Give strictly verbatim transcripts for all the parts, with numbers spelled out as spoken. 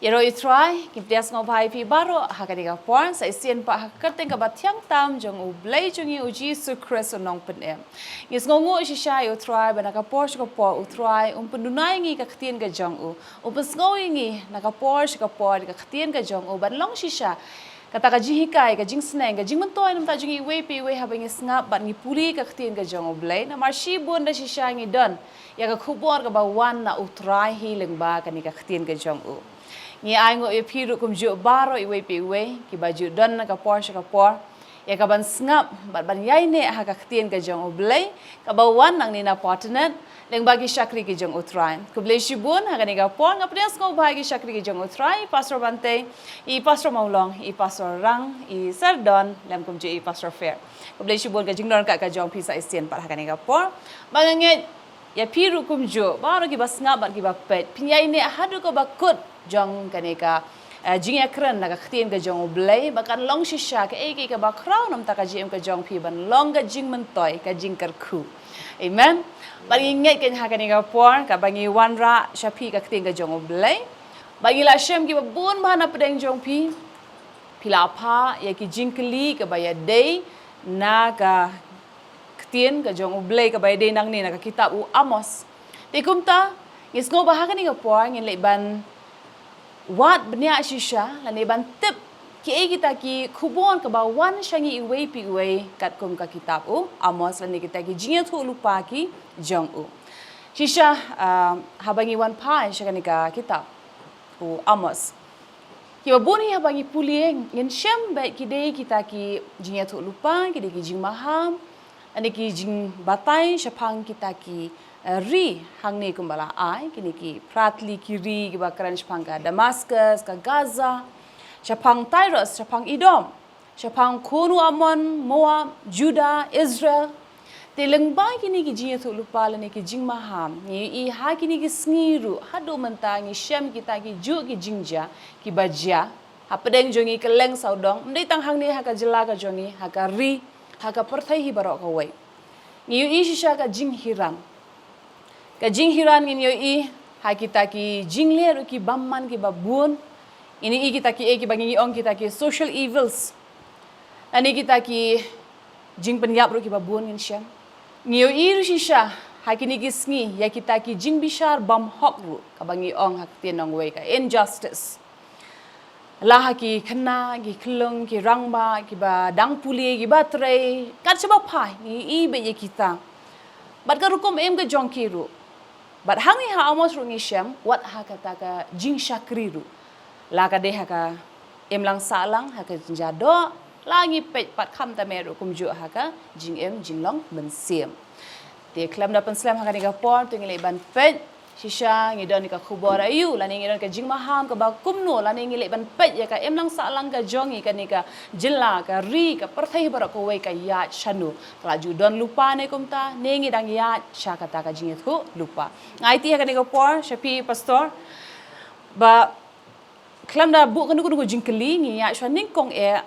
Ïaroh ïa u Trai, ngi pdiang sngewbha ïa phi baroh ha kane ka por, sa shisien pat ha ka kyrteng kaba thiang tam jong U Blei jong ngi U Jisu Khrist U Nongpynim. Ngi sngewnguh shisha ïa u Trai ba na ka por sha ka por u Trai um pynduna ïa ngi ka ktien ka jong u, um pynsngew ïa ngi na ka por sha ka por ka ktien ka jong u ban long shisha kata ka jinghikai, ka jingsneng, ka jingmyntoi na ka bynta jong ngi iwei pa iwei haba ngi sngap bad ngi pule ka ktien ka jong U Blei. Namar shibun da shisha ngi don ïa ka khubor kaba wan na u Trai hi lyngba kane ka ktien ka jong u. Ngi ainguh ïa phi ruh kumjuh baroh iwei pa iwei kiba ju don na ka por sha ka por ïa ka ban sngap bad ban ïaineh ha ka ktien ka jong U Blei kaba wan nangne na Portnet lyngba ki shakri ki jong u Trai. Khublei shibun ha kane ka por, nga pdiang sngewbha ïa ki shakri ki jong u Trai, i Pastor Bante, i Pastor Mawlong, i Pastor Rang, i Serdon, lem kumjuh i Pastor Fair. Khublei shibun ka jingdon ka ka jong phi sa shisien pat ha kane ka por. Ba nga ngeit ïa phi ruh kumjuh baroh kiba sngap bad kiba peit, phin ïaineh haduh kaba kut jong kane ka, eh, jingïakren na ka ktien ka jong U Blei ba kan long shisha kaei kaei kaba khraw na ka bynta ka jingim ka jong phi ban long ka jingmyntoi, ka jingkyrkhu. Amen. Bad ngi ngeit kein ha kane ka por kaba ngi wanrah sha phi ka ktien ka jong U Blei, ba ngi la shem kiba bun bha na pdeng jong phi. Phi la phah ïa ki jingkylli kaba ïadei na ka ktien ka jong U Blei kaba ïadei nangne na ka kitab u Amos. Te kumta, ngi sngew ba ha kane ka por ngin leit ban wad bniah shisha lane ban tip kiei kita ki khubor kaba wan sha ngi iwei pa iwei katkum ka kitab u Amos lane kita ki jingïathuhlypa ki jong u. Shisha, ah, haba ngi wan phai sha kane ka kitab u Amos, kiba bun hi haba ngi pule ngin shem ba ki dei kita ki jingïathuhlypa, ki dei ki jingmaham, lane ki jingbatai shaphang kita ki, eh, ri hangne kumba la ai, kine ki phra tylli ki ri kiba kren shaphang ka Damascus, ka Gaza, shaphang Tyrus, shaphang Edom, shaphang khun u Ammon, Moab, Judah, Israel. Te lyngba kine ki jingïathuhlypa lane ki jingmaham, ngi ïohi ha kine ki sngi ruh haduh mynta ngi shem kita ki juh ki jingjia kiba jia hapdeng jong ngi kylleng sawdong, ym dei tang hangne ha ka jylla ka jong ngi, ha ka ri, ha ka pyrthei hi baroh kawei. Ngi ïohi shisha ka jinghiran. Ka jinghiran ngin ïohi ha kita ki jingleh ruh ki bymman kiba bun. Ngin ïohi kita kiei kiba ngi ong kita ki social evils, lane kita ki jingpynïap ruh kiba bun ngin shem. Ngi ïohi ruh shisha ha kine ki sngi ïa kita ki jingbishar bymhok ruh kaba ngi ong ha ka ktien nongwei ka injustice. La ha ki khynnah, ki khyllung, ki rangbah, kiba dang pule, kiba trei, kat shaba phai, ngi ïohi beit ïa kita. Bad ka rukom im ka jong ki ruh. Bad hangne ha Amos ruh ngi shem, wat ha kata ka jingshakri ruh. La ka dei ha ka imlang sahlang, ha ka jingjadoh, la ngi peit pat khamtam eh ruh kumjuh ha ka jingim jinglong mynsiem. Te khlem da pynslem ha kane ka por, to ngin leit ban peit shisha ngi don ka khubor aïu, lane ngi don ka jingmaham kaba kumno, lane ngin leit ban peit ïa ka imlang sahlang ka jong ngi, kane ka jylla, ka ri, ka pyrthei baroh kawei ka ïaid shano. Ka la ju don lypa ne kumta, ne ngi dang ïaid sha kata ka jingïathuhlypa. Nga aiti ha kane ka por sha phi Pastor ba khlem da buh kano kano ka jingkylli, ngi ïaid sha nyngkong eh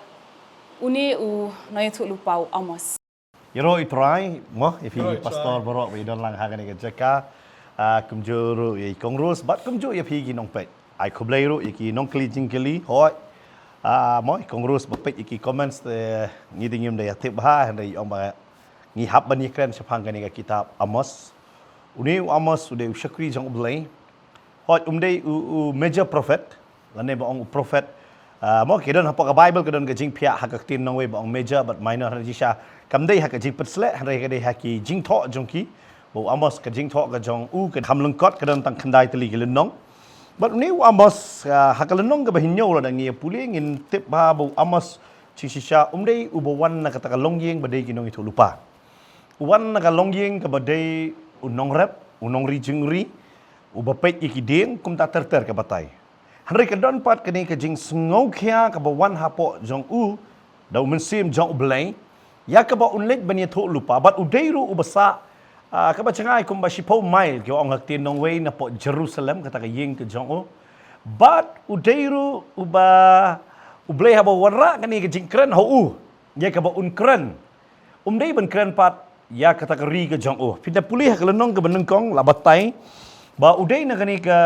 une u nongïathuhlypa u Amos. Ïaroh ïa u Trai, mo, ïa phi Ïaroh ïa u Pastor Trai. Baroh ba ïadon lang ha kane ka jaka. Ah, kumjuh ruh ïa i Kong Rose, bad kumjuh ïa phi ki nongpeit. Ai khublei ruh ïa ki nongkylli jingkylli, hooid. Ah, mo, i Kong Rose ba peit ïa ki comments te ngi te ngim da ïatip bha, hynrei ong ba ngi hap ban ïakren shaphang kane ka kitab Amos. Une u Amos u dei u shakri jong U Blei. Hooid, um dei u, u major prophet, lane ba ong u prophet. Ah, mo, ki don hapoh ka Bible, ka don ka jingphiah ha ka ktien nongwei ba ong major bad minor, hynrei shisha kam dei ha ka jingpynsleh, hynrei ka dei ha ki jingthoh jong ki. Ba u Amos ka jingthoh ka jong u ka kham lyngkot, ka don tang khyndai tylli ki lynnong. Bad une u Amos, ah, ha ka lynnong kaba hynñiew lada ngi ïa pule ngin tip bha ba u Amos jingshisha um dei uba wan na kata ka longïing ba dei ki nongïathuhlypa. U wan na ka longïing kaba dei u nongrep, u nongri jingri, uba peit ïa ki dieng, kumta ter ter ka batai. Hynrei ka don pat kane ka jingsngewkhia kaba wan hapoh jong u da u Mynsiem jong U Blei, ïa kaba un leit ban ïathuhlypa, bad u dei ruh uba sah, ah, kaba jngai kumba shiphew mail, ki ong ha ktien nongwei, napoh Jerusalem, kata ka ïing ka jong u. Bad u dei ruh uba U Blei haba wanrah kane ka jingkren ha u, ïa kaba un kren, um dei ban kren pat ïa kata ka ri ka jong u. Phi da pule ha ka lynnong kaba nyngkong la batai ba u dei na kane ka,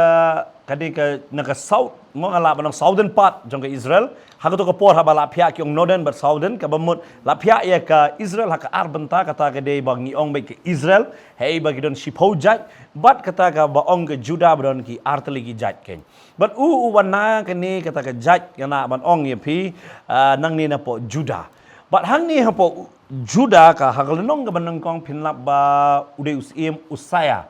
kane ka, na ka south Mo nga lah ban ong southern part jong ka Israel. Ha kato ka por haba lah phiah ki ong northern bad southern, kaba mut lah phiah ïa ka Israel ha ka ar bynta, kata ka dei ba ngi ong beit ka Israel, hei ba ki don shiphew jait, bad kata kaba ong ka Judah ba don ki artylli ki jait kein. Bad u u wan na kane kata ka jait, nga lah ban ong ïa phi, ah, nangne napoh Judah. Bad hangne hapoh Judah ka ha ka lynnong kaba nyngkong phin lap ba u dei u syiem Usiah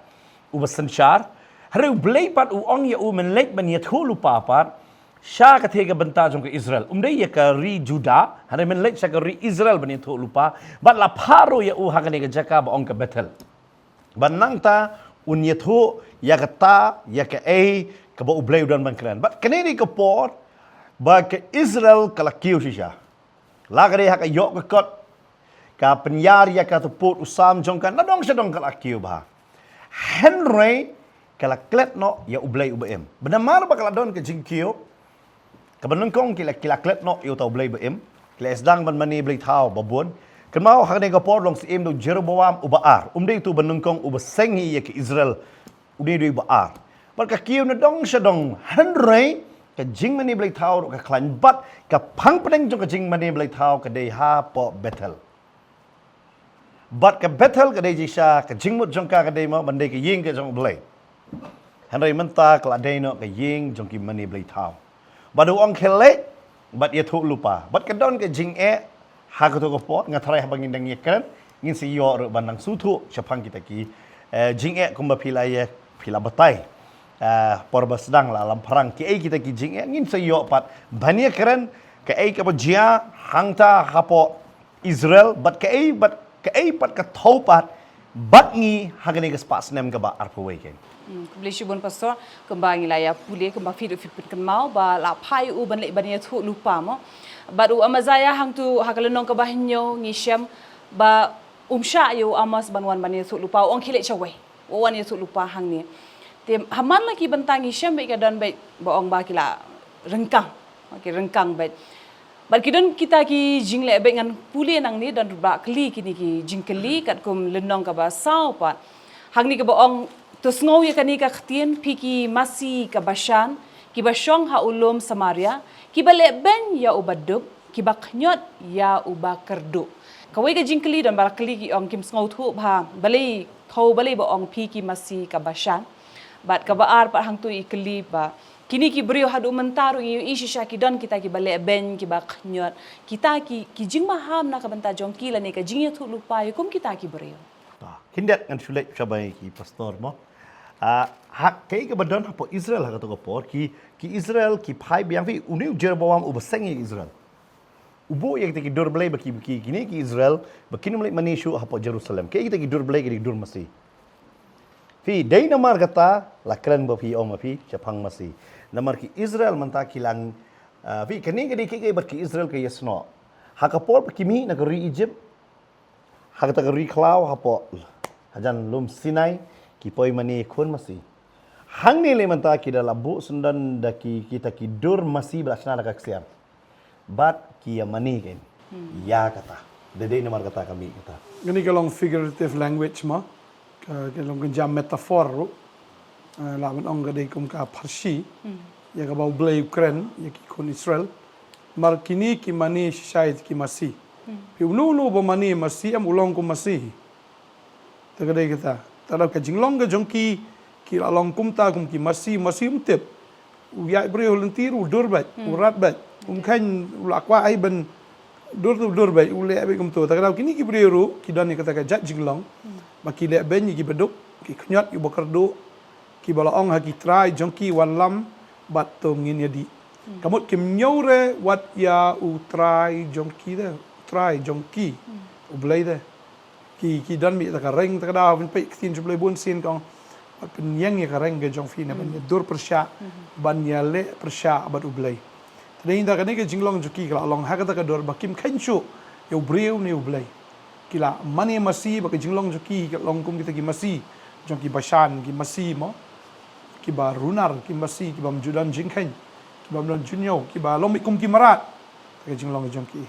uba synshar. Hynrei U Blei pat u ong ïa u, men leit ban ïathuh lypa pat sha katei ka bynta jong ka Israel. Um dei ïa ka ri Judah, hynrei men leit sha ka ri Israel ban ïathuh lypa. Bad la phah ruh ïa u ha kane ka jaka ba ong ka Bethel. Bad nangta un ïathuh ïa kata, ïa kaei kaba U Blei u don ban kren. Bad kane dei ka por ba ka Israel ka la kiew shisha. La ka dei ha ka ïoh ka kot, ka pynïar ïa ka tupud u sam jong ka, nadong shadong ka la kiew bha. Hynrei ka la klet noh ïa U Blei uba im. Bad namar ba ka la don ka jingkiew, kaba nyngkong ki la, ki la klet noh ïa uta U Blei ba im. Ki la sdang ban mane blei thaw ba bun. Kynmaw ha kane ka por long syiem da u Jeroboam uba ar. Um dei utu ba nyngkong uba seng hi ïa ka Israel. Une u dei uba ar. Bad ka kiew nadong shadong, hynrei ka jingmane blei thaw ruh ka khlaiñ, bad ka phang pdeng jong ka jingmane blei thaw ka dei hapoh Bethel. Bad ka Bethel ka dei shisha, ka jingmut jong ka ka dei mo ban dei ka ïing ka jong U Blei. Hynrei mynta ka la dei noh ka ïing jong ki mane blei thaw. Bad u ong khie leit bad ïathuh lypa. Bad ka don ka jingeh ha kato ka por, nga tharai haba ngin dang ïakren, ngin sa ïoh ruh ban nang sngewthuh shaphang kita ki, eh, jingeh kumba phi la ïa, phi la batai. Eh, por ba sdang la lamphrang kiei kita ki jingeh, ngin sa ïoh pat ban ïakren kaei kaba jia hangta hapoh Israel, bad kaei, bad kaei pat ka thew pat bad ngi ha kane ka spah snem kaba arphew wei kein. Hmm, khublei shibun Pastor, kumba ngi la ïa pule, kumba phi ruh phi pynkynmaw ba la phah ïa u ban leit ban ïathuh lypa mo. Bad u Amazia hangtu ha ka lynnong kaba hynñiew ngi shem ba um shah ïa u Amos ban wan ban ïathuh lypa, u ong khie leit shawei, u wan ïathuh lypa hangne. Te ha man la ki bynta ngi shem beit ka don beit ba ong ba ki la ryngkang. Ki ryngkang beit. Bad ki don kita ki jingleh beit, ngan pule nangne, don ba kylli kine ki jingkylli katkum lynnong kaba saw pat. Hangne kaba ong, to sngew ïa kane ka ktien, phi ki masi ka Bashan, kiba shong ha u lum Samaria, kiba lehbeiñ ïa uba duk, kiba khñiot ïa uba kyrduh. Kawei ka jingkylli don ba la kylli ki ong kim sngewthuh bha, balei, khaw balei ba ong phi ki masi ka Bashan. Bad kaba ar pat hangtu i kylli ba kine ki briew haduh mynta ruh ngi ïohi shisha ki don kita kiba lehbeiñ, kiba khñiot, kita ki, ki jingmaham na ka bynta jong ki lane ka jingïathuh lypa ïa kum kita ki briew. Ah, khyndiat ngan shu leit shabai ki Pastor mo. Ah, ha, kaei kaba don hapoh Israel ha kato ka por, ki, ki Israel ki phai biang, phi, une u Jeroboam uba seng ïa Israel. U buh ïa kita ki dur blei ba ki, ki, kine ki Israel ba kin ym leit mane shuh hapoh Jerusalem. Kaei kita ki dur blei, kita ki dur masi. Phi, dei namar kata la kren ba phi ong ma phi shaphang masi. Namar ki Israel mynta ki la, ah, phi, kane ka dei kaei kaei ba ki Israel ka ïasnoh. Ha ka por ba ki mih na ka ri Egypt, ha kata ka ri khlaw hapoh hajan lum Sinai, ki poi mane khun masi. Hangne lei mynta ki da la buh syndon da ki, kita ki dur masi ba la shna da ka ksiar. Bad ki ïa mane kein. Hmm. Ïa kata. Da dei namar kata ka mih kata. Kane ka long figurative language mo. Ka, ka long ka jam metaphor ruh. Eh, lah ban ong ka dei kum ka pharshi. Hmm. Ïa kaba U Blei u kren ïa ki khun Israel. Namar kine ki mane shisha ïa ki masi. Hmm. Phi, uno uno ba mane masi em u long kum masi. Te ka dei kata. Te da ka jinglong ka jong ki, ki la long kumta kum ki masi, masi um tip. U ïaid briew lynti ruh u dur beit, u rat beit. Um kheiñ, u la kwah ai ban dur tu dur beit, u leh beit kumto. Te ka dei kine ki briew ruh ki don ïa kata ka jait jinglong. Hmm. Ba ki lehbeiñ ïa kiba duk, ki khñiot ïa uba kyrduh, kiba la ong ha ki trai jong ki, wan lam bad to ngin ïa dih. Hmm. Ka mut kim ñiew re wat ïa u Trai jong ki de, Trai jong ki, hmm, U Blei de. Ki, ki don beit ta ka reng, ta ka daw, phin peit ktien jong U Blei bun sien ka ong, wat pynïeng ïa ka reng ka jong phi, ne ban, hmm, ïa dur pyrshah, hmm, ban ïa leh pyrshah bad U Blei. Te dei ta kane ka jinglong jong ki ka la long ha kata ka dur ba kim kheiñ shuh ïa u briew ne U Blei. Ki la mane masi ba ka jinglong jong ki ka long kum kita ki masi jong ki Bashan, ki masi mo, kiba runar, ki masi kibym ju don jingkheiñ, kibym don jingñiew, kiba long beit kum ki mrad. Ta ka jinglong jong ki.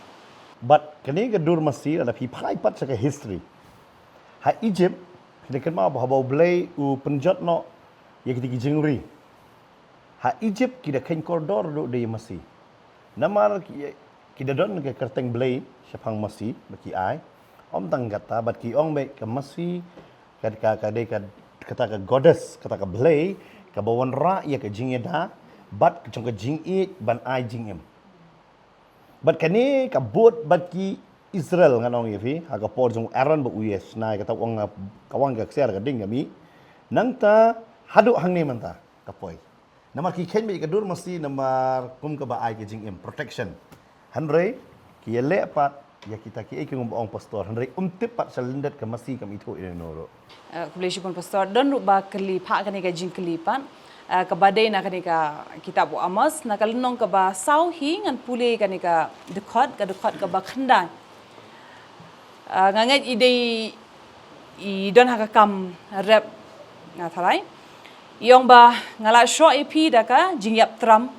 Bad kane ka dur masi lada phi phai pat sha ka history. Ha Egypt, phi da kynmaw ba haba U Blei u pynjot noh ïa kita ki jingri. Ha Egypt ki da kheiñ kordor ruh da ïa masi. Namar ki, ki da don ka kyrteng Blei shaphang masi ba ki ai. Ym tang kata, bad ki ong ba ka masi ka, ka, ka dei ka, kata ka goddess, kata ka Blei kaba wanrah ïa ka jingïada bad ka jong ka jingïeit ban ai jingim. Bad kane ka bud bad ki Israel, ngan ong ïa phi, ha ka por jong Aaron ba u ïa shna ïa kata, u ong, ka wang ka ksiar ka ding ka mih. Nangta haduh hangne mynta ka poi. Namar ki kheiñ beit ka dur masi namar kum kaba ai ka jingim, protection. Hynrei ki ïaleh pat ïa kita kiei kiei ba ong pastor, hynrei ym tip pat sha lyndet ka masi kam ithuh ïa no ruh. Eh, khublei shibun pastor, don ruh ba kylli pat kane ka jingkylli pat. Eh, kaba dei na kane ka kitab u Amos, na ka lynnong kaba saw hi ngan pule kane ka dkhot, ka dkhot kaba khyndai. Eh, nga ngeit i dei i don ha ka kam rep, nga tharai. I ong ba nga la shoh ïa phi da ka jingïap tram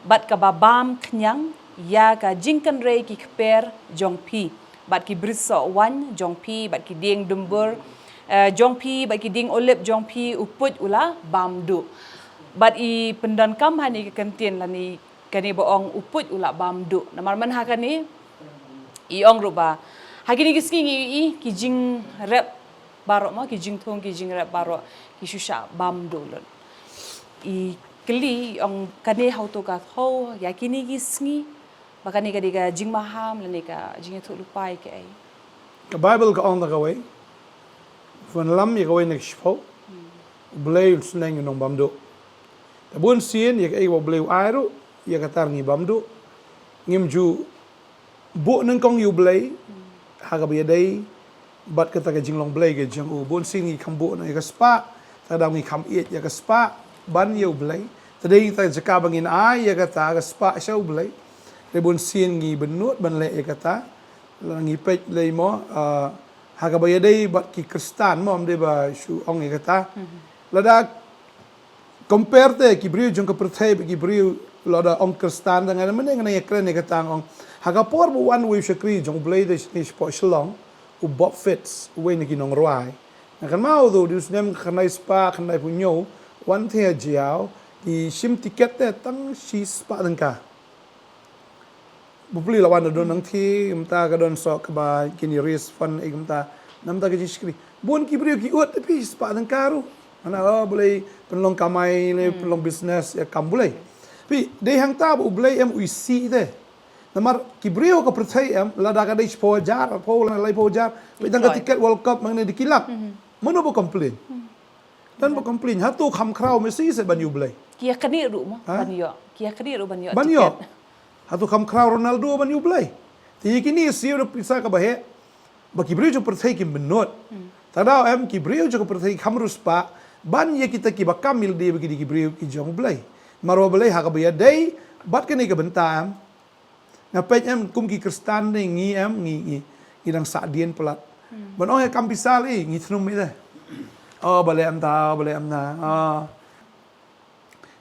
bad kaba bam khñiang ïa ka jingkynrei ki kper jong phi, bad ki brit soh waiñ jong phi, bad ki dieng dumbur, eh, jong phi, bad ki dieng olib jong phi, u puit u la bam duh. Bad i pyndonkam ha kane ka kyntien lane kane ba ong u puit u la bam duh. Namar man ha kane i ong ruh ba ha kine ki sngi ngi ïohi ki jingrep baroh mo, ki jingthung, ki jingrep baroh ki shu shah bam duh lut. I kylli i ong kane hato ka thew ïa kine ki sngi, ba kane ka dei ka jingmaham lane ka jingïathuhlypa ïa kaei? Ka Baibl ka ong da kawei, pynlam ïa kawei na ka shiphew, U Blei un sneng ïa u nongbamduh. Te bun sien ïa kaei ba U Blei u ai ruh, ïa kata ngi bam duh. Ngim ju buh nyngkong ïa U Blei ha kaba ïadei bad kata ka jinglong Blei ka jong u. Bun sien ngi kham buh na ïa ka spah, te da ngi kham ïeit ïa ka spah ban ïa U Blei. Te dei ta jaka ba ngin ai ïa kata ka spah sha U Blei. Te bun sien ngi bynnud ban leh ïa kata. La ngi peit lei mo, ah, ha kaba ïadei bad ki Khristan mo, ym dei ba shu ong ïa kata. Lada compare te ki briew jong ka pyrthei bad ki briew, lada ong Khristan te, nga mynne nga ïakren ïa kata, nga ong ha ka por ba wan uwei u shakri jong U Blei da shane shapoh Shillong, u Bob Fitz, uwei na ki nongrwai. Nga kynmaw u dei u snem khyndai spah khyndaiphew hynñiew, wan te ha Jaiaw, ki shim tiket te tang shispah tyngka. Bapli la wan da don nangthie, mynta ka don soh kaba kine raise fund, eh, mynta, namar ka jingshakri. Bun ki briew ki ud te phi spah tyngka ruh. Hana, oh, balei pynlong kamai ne, pynlong business, ïa kam balei. Phi, dei hangta ba U Blei em u isih te. Namar ki briew ka pyrthei em, lada ka dei shiphew hajar, phew, laiphew hajar, phi dang ka tiket World Cup, ma ngi dei ki lak. Mano ba complain? Don ba complain, hato kham khraw Messi se ban ïa U Blei? Ki ïaknieh ruh mo, ban ïoh. Ki ïaknieh ruh ban ïoh tiket. Hato kham khraw Ronaldo ban ïa U Blei? Te ïa kine siew da pisa kaba heh, ba ki briew jong pyrthei kim bynnud. Te daw em ki briew jong pyrthei kham riewspah ban ïa kita kiba kam mildi ba ki dei ki briew ki jong U Blei. Namar U Blei ha kaba ïadei bad kane ka bynta em, nga peit em kum ki Khristan ne ngi em, ngi, ngi, ngi dang sah dien palat. Ban ong ïa kam pisa lei, ngi thnum ïa te. Oh, balei em ta, balei em na. Oh.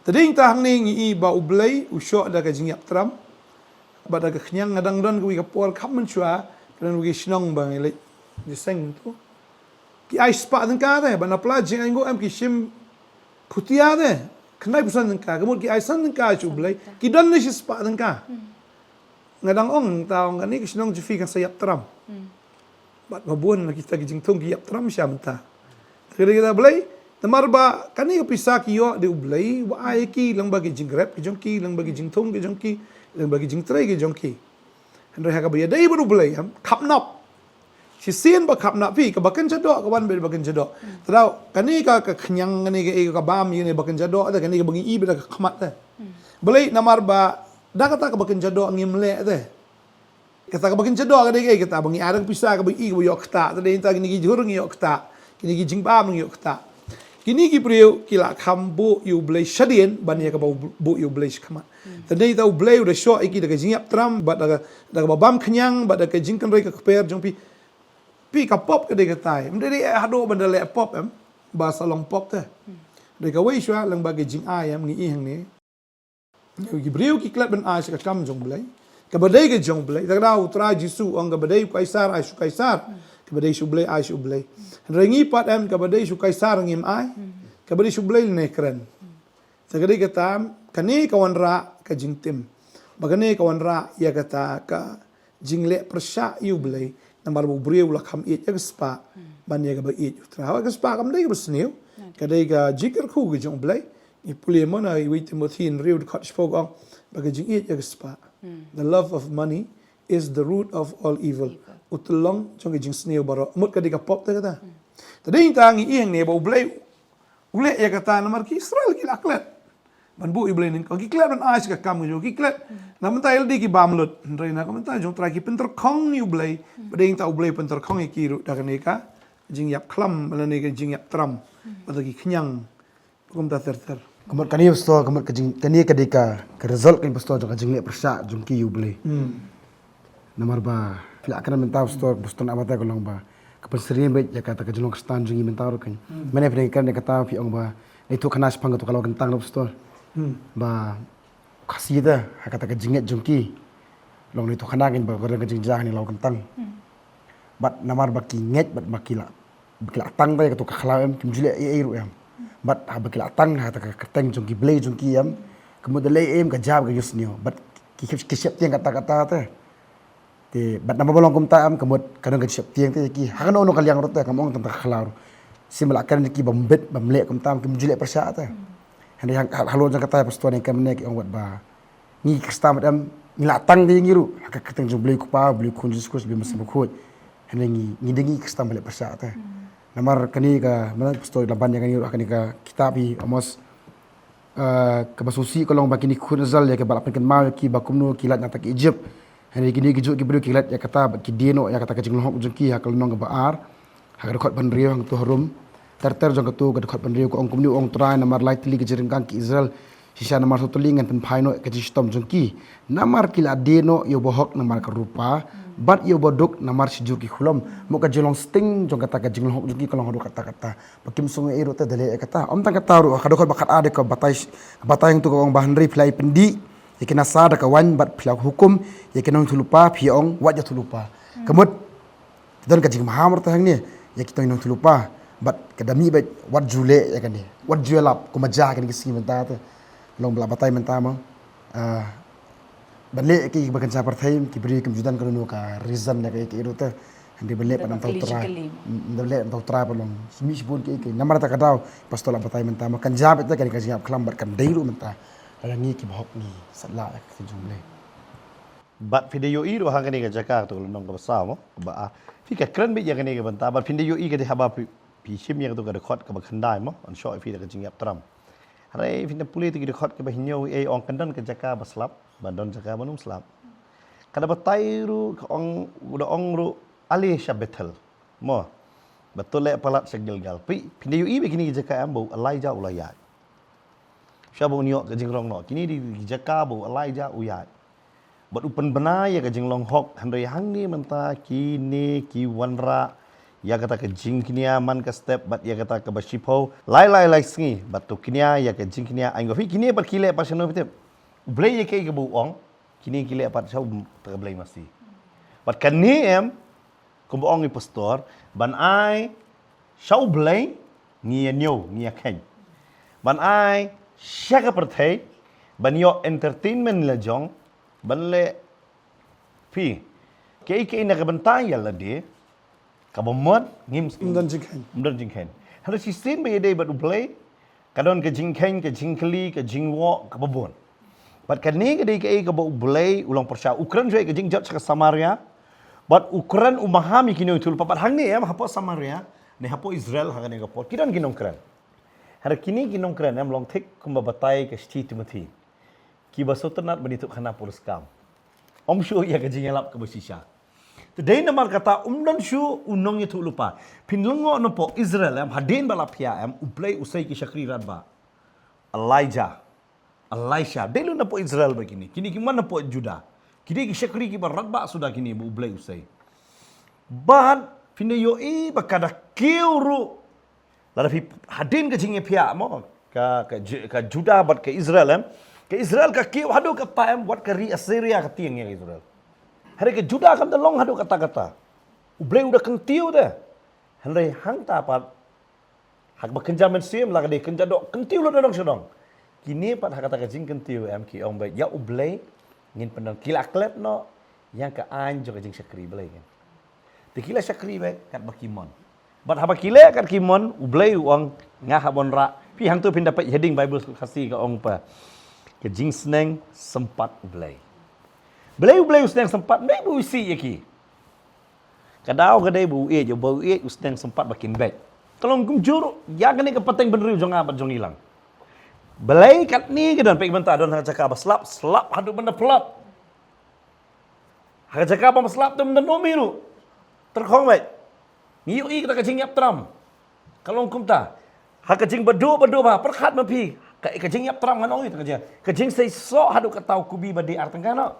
Te dei ta hangne ngi i ba U Blei u shoh da ka jingïap tram bad da ka khñiang. Nga dang don kawei ka por kham mynshuwa, ka don kawei ka shnong ba ngi leit jingïaseng tu. Ki ai spah tyngka te, bad na pla jingainguh em ki shim phutia te, khyndaiphew san tyngka, ka mut ki ai san tyngka sha U Blei, ki don ne shispah tyngka. Nga dang ong, ta ong kane ka shnong jong phi kan sa ïap tram. Bad ba bun na kita ki jingthung ki ïap tram sha mynta. Te ka dei kata balei, namar ba kane ka pisa ki ïoh da U Blei, u ai ki lyngba ki jingrep ki jong ki, lyngba ki jingthung ki jong ki, lyngba ki jingtrei ki jong ki. Hynrei ha kaba ïadei bad U Blei em, khapnop. Shisien ba khapnop phi, kaba kynja doh, ka wan bad ba kynja doh. Te daw, kane ka, ka khñiang, kane ka, eh, ka bam, ïa kane ba kynja doh te, kane kaba ngi i bad da ka khmat te. Balei, namar ba da kata kaba kynja doh ngim leh te. Kata kaba kynja doh ka dei kaei, kata ba ngi ai da ka pisa kaba i kaba ïoh ktah, te dei ta kine ki jhur ngi ïoh ktah, kine ki jingbam ngi ïoh ktah. Kine ki briew ki la kham buh ïa U Blei shadien ban ïa kaba buh ïa U Blei shakhmat. Te dei ta U Blei u da shoh ïa ki da ka jingïap tram, bad da ka, da kaba bam khñiang, bad da ka jingkynrei ka kper jong phi. Phi, ka pop ka dei katai. Ym dei dei haduh ban da leh pop em, ba sa long pop te. Dei kawei shuwa lyngba ka jingai em, ngi i hangne. Ki briew ki klet ban ai sha ka kam jong U Blei. Kaba dei ka jong U Blei. Te ka daw U Trai Jisu ong kaba dei u Kaisar ai sha u Kaisar. Kaba dei sha U Blei ai sha U Blei. Hynrei ngi pat em kaba dei sha u Kaisar ngim ai. Kaba dei sha U Blei lane kren. Te ka dei kata em, Kane ka wanrah ka jingtim. Ba kane ka wanrah ïa kata ka jingleh pyrshah ïa U Blei. Namar ba u briew u la kham ïeit ïa ka spah ban ïa kaba ïeit U Trai. Haba ka spah kam dei kaba sniew. Ka dei ka jingkyrkhu ka jong U Blei. Ngi pule mo na iwei Timothi hynriew dkhot shiphew ka ong ba ka jingïeit ïa ka spah. The love of money is the root of all evil. U tyllong jong ka jingsniew baroh. Mut ka dei ka pop te kata. Te dei ta ngi ïeng ne ba U Blei u leh ïa kata namar ki Israel ki la klet ban buh ïa U Blei nyngkong, ki klet ban ai sha ka kam ka jong ki, klet. Na mynta ïa lade ki bam lut, hynrei na ka bynta jong U Trai ki pynterkhong ïa U Blei. Ba dei ta U Blei pynterkhong ïa ki ruh da kane ka jingïap khlam lane ka jingïap tram. Ba da ki khñiang kumta ter ter. Ka mut kane pastor, ka mut ka jing, kane ka dei ka, ka result kane pastor jong ka jingleh pyrshah jong ki ïa U Blei. Namar ba phi lah kren mynta pastor, pastor na mynta ka long ba ka pynsyriem beit ïa kata ka jinglong Khristan jong ngi mynta ruh kan. Mane phi dang kren ïa kata phi ong ba ngi ïathuh khana shaphang kato ka law kyntang ruh pastor. Ba Khasi te ha kata ka jingngeit jong ki. Long ngi ïathuh khana kan ba ka dang ka jingjia ha kane ka law kyntang. Bad namar ba ki ngeit bad ba ki lah, ba ki lah tang te ïa kato ka khlaw em, kim ju leh ei ei ruh em. Bad haba ki lah tang ha kata ka kyrteng jong ki blei jong ki em, ka mut da leh ei em ka jia ka ïohsngew. Bad ki, ki sheptieng kata kata te. Te bad namar ba long kumta em ka mut ka don ka jingsheptieng te ïa ki. Ha kano kano ka liang ruh te kam ong tang ka khlaw ruh. Shisien ba lah kren ïa ki bym bit bym leh kumta em kim ju leh pyrshah te. Hynrei hang, ha, halor jong kata pastor ne kane ki ong wat ba ngi Khristan bad em ngi lah tang te ïa ngi ruh ha ka kyrteng jong U Blei U Kpa, U Blei U Khun Jesus Christ, U Blei Mynsiem Bakhuid. Hynrei ngi, ngi dei ngi Khristan ba leh pyrshah te. Namar kane ka, mana pastor la ban ïa kane ruh ha kane ka kitab hi Amos. Ah, kaba sngewsih ka long ba kine ki khun Israel ïa kiba la pynkynmaw ïa ki ba kumno ki lait na kata ka Egypt. Hynrei kine ki juh ki briew ki lait ïa kata bad ki die noh ïa kata ka jinglong hok jong ki ha ka lynnong kaba ar. Ha ka dkhot ba hynriew hangto harum. Ter ter jong kato ka dkhot ba hynriew ka ong kumne, ong Trai, namar lai tylli ka jingryngkang ki Israel. Shisha namar sawtylli ngan pynphai noh ïa ka jingshitom jong ki. Namar ki la die noh ïa u bahok namar ka rupa. Bad ïa u baduk namar shijur ki khulom. Mo ka jinglong sting jong kata ka jinglong hok jong ki ka long haduh katta katta. Ba kim sngew ei ruh te da leh ïa kata. Ym tang kata ruh, ka dkhot ba khatar ka batai, batai hangto ka ong ba hynrei phi la pyndih ïa ki nasa da ka waiñ bad phi la hukum ïa ki nongïathuhlypa, phi ong wat ïathuhlypa. Ka mut don ka jingmaham ruh te hangne ïa ki nongïathuhlypa bad ka da mih beit wat ju leh ïa kane. Wat ju ïalap kumba jia kane ki sngi mynta te. Long ba la batai mynta mo. Ah, ban leh ïa ki ba kynja pyrthei ki briew kim ju don kano kano ka reason ïa ka, ïa ka ruh te. Hynrei ban leh pat na ka bynta U Trai. Ban leh na ka bynta U Trai pat long sngewsih shibun ki, ki namar kata ka daw pastor la batai mynta mo kan jia beit te kane ka jingïap khlam bad kan dei ruh mynta. Lada ngi ki bahok ngi sat lah ïa ka ktien jong U Blei. Bad phi da ïohi ruh ha kane ka jaka kato ka lynnong kaba saw mo, kaba ar. Phi ka kren beit ïa kane ka bynta bad phi da ïohi ka dei haba phi, phi shim ïa kato ka dkhot kaba khyndai mo, yn shoh ïa phi da ka jingïap tram. Hynrei phi da pule ïa ki dkhot kaba hynñiew, ei ong kan don ka jaka ba slap, ba don jaka ban ym slap. Ka da batai ruh ka ong, u da ong ruh ale sha Bethel mo, ba to leh palat sha Gilgal. Phi, phi da ïohi ba kine ki jaka em ba u Elijah u la ïaid. Sha ba un ïoh ka jingrong noh. Kine dei ki jaka ba u Elijah u ïaid. Bad u pynbna ïa ka jinglong hok, hynrei hangne mynta kine ki wanrah ïa kata ka jingkñia man ka step bad ïa kata kaba shiphew lai lai lai sngi bad to kñia ïa ka jingkñia ainguh. Phi, kine pat ki leh pat shano phi tip? U Blei ïa kaei kaba u ong, kine ki leh pat sha u, ta ka Blei masi. Bad kane em kumba ong i pastor, ban ai sha u Blei ngi ïa ñiew, ngi ïa kheiñ. Ban ai sha ka pyrthei ban ïoh entertainment la jong, ban leh phi kaei kaei na ka bynta ïa lade, kaba mut ngim, ym don jingkheiñ. Ym don jingkheiñ. Hynrei shisien ba ïadei bad u Blei ka don ka jingkheiñ, ka jingkylli, ka jingwoh kaba bun. Bad kane ka dei kaei kaba u Blei u long pyrshah. U kren shuwa ïa ka jingjot sha ka Samaria. Bad u kren u maham ïa ki nongïathuhlypa. Bad hangne em hapoh Samaria ne hapoh Israel ha kane ka por ki don ki nongkren. Hynrei kine ki nongkren em long thik kumba batai ka shithi Timothi. Kiba sngewtynnat ban ïathuh khana puriskam. Ym shuh ïa ka jingïalap kaba shisha. Te dei namar kata ym don shuh u nongïathuhlypa. Phin lyngngoh napoh Israel em, hadien ba la phiah em, u Blei u sei ki shakri radbah. Elijah, Elisha, dei lut napoh Israel bad kine. Kine ki man napoh Judah. Ki dei ki shakri kiba radbah suda kine ba u Blei u sei. Bad phin da ïohi ba ka da kiew ruh lada phi hadien ka jingïaphiah mo, ka, ka Ju-, ka Judah bad ka Israel em. Ka Israel ka kiew haduh katta em, wat ka ri Assyria ka tieng ïa ka Israel. Hynrei ka Judah kam da long haduh katta katta. U Blei u da kyntiew te. Hynrei hangta pat ha kaba kynja mynsiem la ka dei kynja doh, kyntiew lut na dong sha dong. Kine pat ha kata ka jingkyntiew em ki ong beit ïa U Blei ngin pyndon, ki la klet noh ïa ka aiñ jong ka jingshakri Blei kan. Te ki la shakri beit katba ki mon. Bad haba ki leh kat ki mon, U Blei u ong, nga hap ban rah. Phi hangto phin da peit ha ding Bible Khasi ka ong pa, ka jingsneng sympat U Blei. Balei U Blei u sneng sympat? Balei ba u isih ïa ki? Ka daw ka dei ba u ïeit, ba u ïeit u sneng sympat ba kin beit. Ka long kumjuh ruh ïa kane ka pateng bynriew jong nga bad jong ngi lang. Balei katne ka don, peit mynta don ha ka jaka ba slap, slap haduh ban da phlot. Ha ka jaka ba slap te ym don um hi ruh. Tyrkhong beit. Ngi ïohi kata ka jingïap tram. Ka long kumta. Ha ka jingbaduh baduh bha, pyrkhat ma phi. Ka, ka jingïap tram ngan ong ïa ka jing, ka jingseisoh haduh ka taw kubi ba dei ar tyngka noh.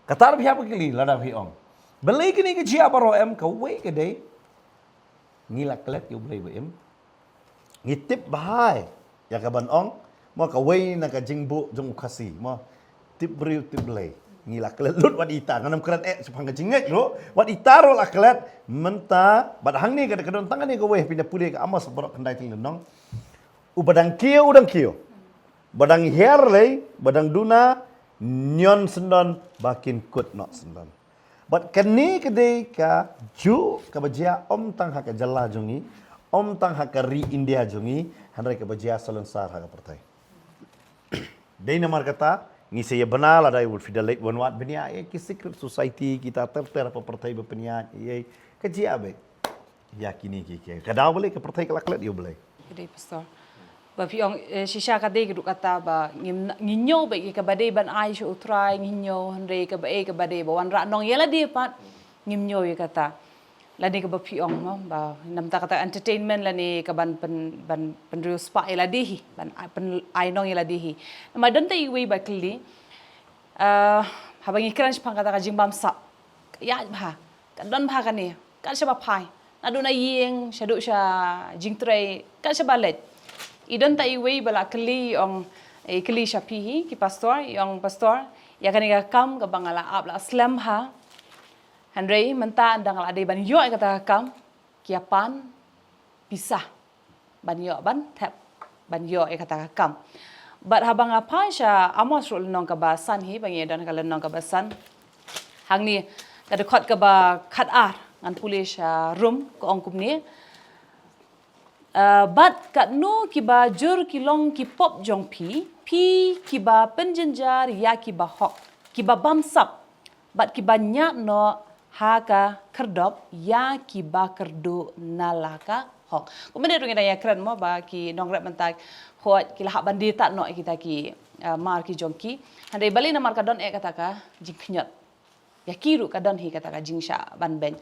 Kata ruh phi hap ban kylli lada phi ong, balei kine ki jia baroh em? Kawei ka dei, ngi la klet ïa U Blei ba im. Ngi tip bha ïa ka ban ong, mo, kawei na ka jingbuh jong u Khasi, mo, tip briew tip Blei. Ngi la klet lut, wat ita, ngan ym kren eh shaphang ka jingngeit ruh, wat ita ruh la klet. Mynta bad hangne ka, ka don tang kane kawei, phin da pule ka Amos baroh khyndai tylli lynnong. Uba dang kiew u dang kiew, ba dang hiar lei, ba dang duna, nion syndon ba kin kut noh syndon. Bad kane ka dei kajuh kaba jia ym tang ha ka jylla jong ngi, ym tang ha ka ri India jong ngi, hynrei kaba jia salonsar ha ka pyrthei. Dei namar kata ngi sa ïa bna lada ïa u fidel leit wan wat bniah ïa ki secret society, kita ter ter ha pyrthei ba pynïaid ïa ka jia beit. Ïa kine ki, ki ka daw balei ka pyrthei ka la klet ïa U Blei. Ka dei, Pastor. Ba phi ong, eh, shisha ka dei ka duk kata ba ngim, ngi ñiew beit ïa kaba dei ban ai sha U Trai, ngi ñiew, hynrei kaba, eh, kaba dei ba wanrah nong ïa lade pat ngim ñiew ïa kata. Lane kaba phi ong, mo, ba namar kata entertainment lane ka ban pyn, ban pynriewspah ïa lade hi, ban ai, pyn, ai nong ïa lade hi. Namar don tang iwei ba kylli, eh, haba ngi kren shaphang kata ka jingbamsap, ka ïaid bha, ka don bha kane, ka shaba phai, naduh na ïing shaduh sha jingtrei, ka shaba leit. I don tang iwei ba la kylli, i ong, i kylli sha phi hi ki pastor, i ong, Pastor, ïa kane ka kam kaba nga la ap la slem bha. Hynrei mynta ynda nga la dei ban ïoh ïa kata ka kam, ki ïa pan pisa ban ïoh ban thep ban ïoh ïa kata ka kam. Bad haba nga phai sha Amos ruh lynnong kaba san hi, ba ngi don ha ka lynnong kaba san. Hangne ka dkhot kaba khatar, ngan pule sha rum, ka ong kumne. Ah, bad katno kiba jur ki long ki pop jong phi, phi kiba pynjynjar ïa kiba hok, kiba bamsap, bad kiba ñiad noh ha ka khyrdop ïa kiba kyrduh na la ka hok. Kumne ruh ngi dang ïa kren, mo, ba ki nongrep mynta hooid ki la hap ban die tad noh ïa kita ki, ah, mar ki jong ki. Hynrei balei? Namar ka don eh kata ka jingkhñiot. Ïa ki ruh ka don hi kata ka jingshah ban beiñ.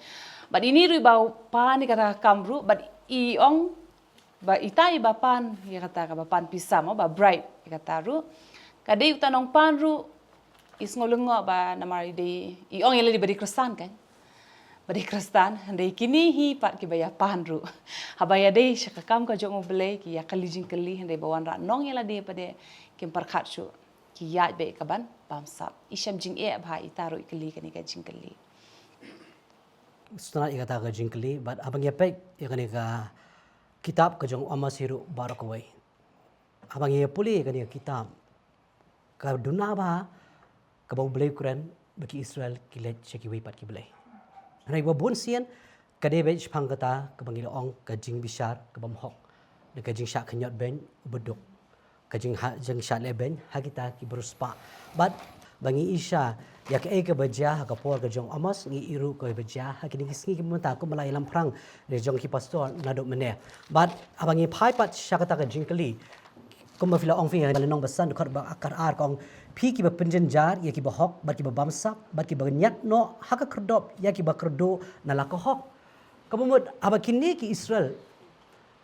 Bad ine ruh ba pan ïa kata ka kam ruh, bad i ong ba ita iba pan ïa kata kaba pan pisa, mo, ba bribe ïa kata ruh, ka dei uta nongpan ruh i sngew lyngngoh ba namar i dei, i ong ïa lade ba dei Khristan kan. Ba dei Khristan, hynrei kine hi pat kiba ïa pan ruh. Haba ïa dei sha ka kam ka jong U Blei ki ïa kylli jingkylli, hynrei ba wanrah nong ïa lade pat de kim pyrkhat shuh. Ki ïaid beit ka ban bamsap. I shem jingeh bha ita ruh i kylli kane ka jingkylli. Sngewtynnat ïa kata ka jingkylli, bad haba ngi ïa peit ïa kane ka kitab ka jong u Amos hi ruh baroh kawei. Haba ngi ïa pule ïa kane ka kitab, ka duna bha kaba U Blei u kren ba ki Israel ki leit sha kiwei pat ki blei. Hynrei ba bun sien ka dei beit shaphang kata kaba ngi la ong ka jingbishar ka bym hok, da ka jingshah khñiot beiñ uba duk, ka jingha, jingshah leh beiñ ha kita kiba riewspah. Bad ba ngi i sha ïa kaei kaba jia ha ka por ka jong u Amos, ngi i ruh kaba jia ha kine ki sngi kiba mynta, kumba la ïalam phrang da jong ki pastor naduh mynne. Bad haba ngi phai pat sha kata ka jingkylli, kumba phi la ong phi ha lynnong ba san, dkhot ba khatar, ka ong, phi kiba pynjynjar ïa kiba hok bad kiba bamsap bad kiba ñiad noh ha ka khyrdop ïa kiba kyrduh na la ka hok. Kaba mut haba kine ki Israel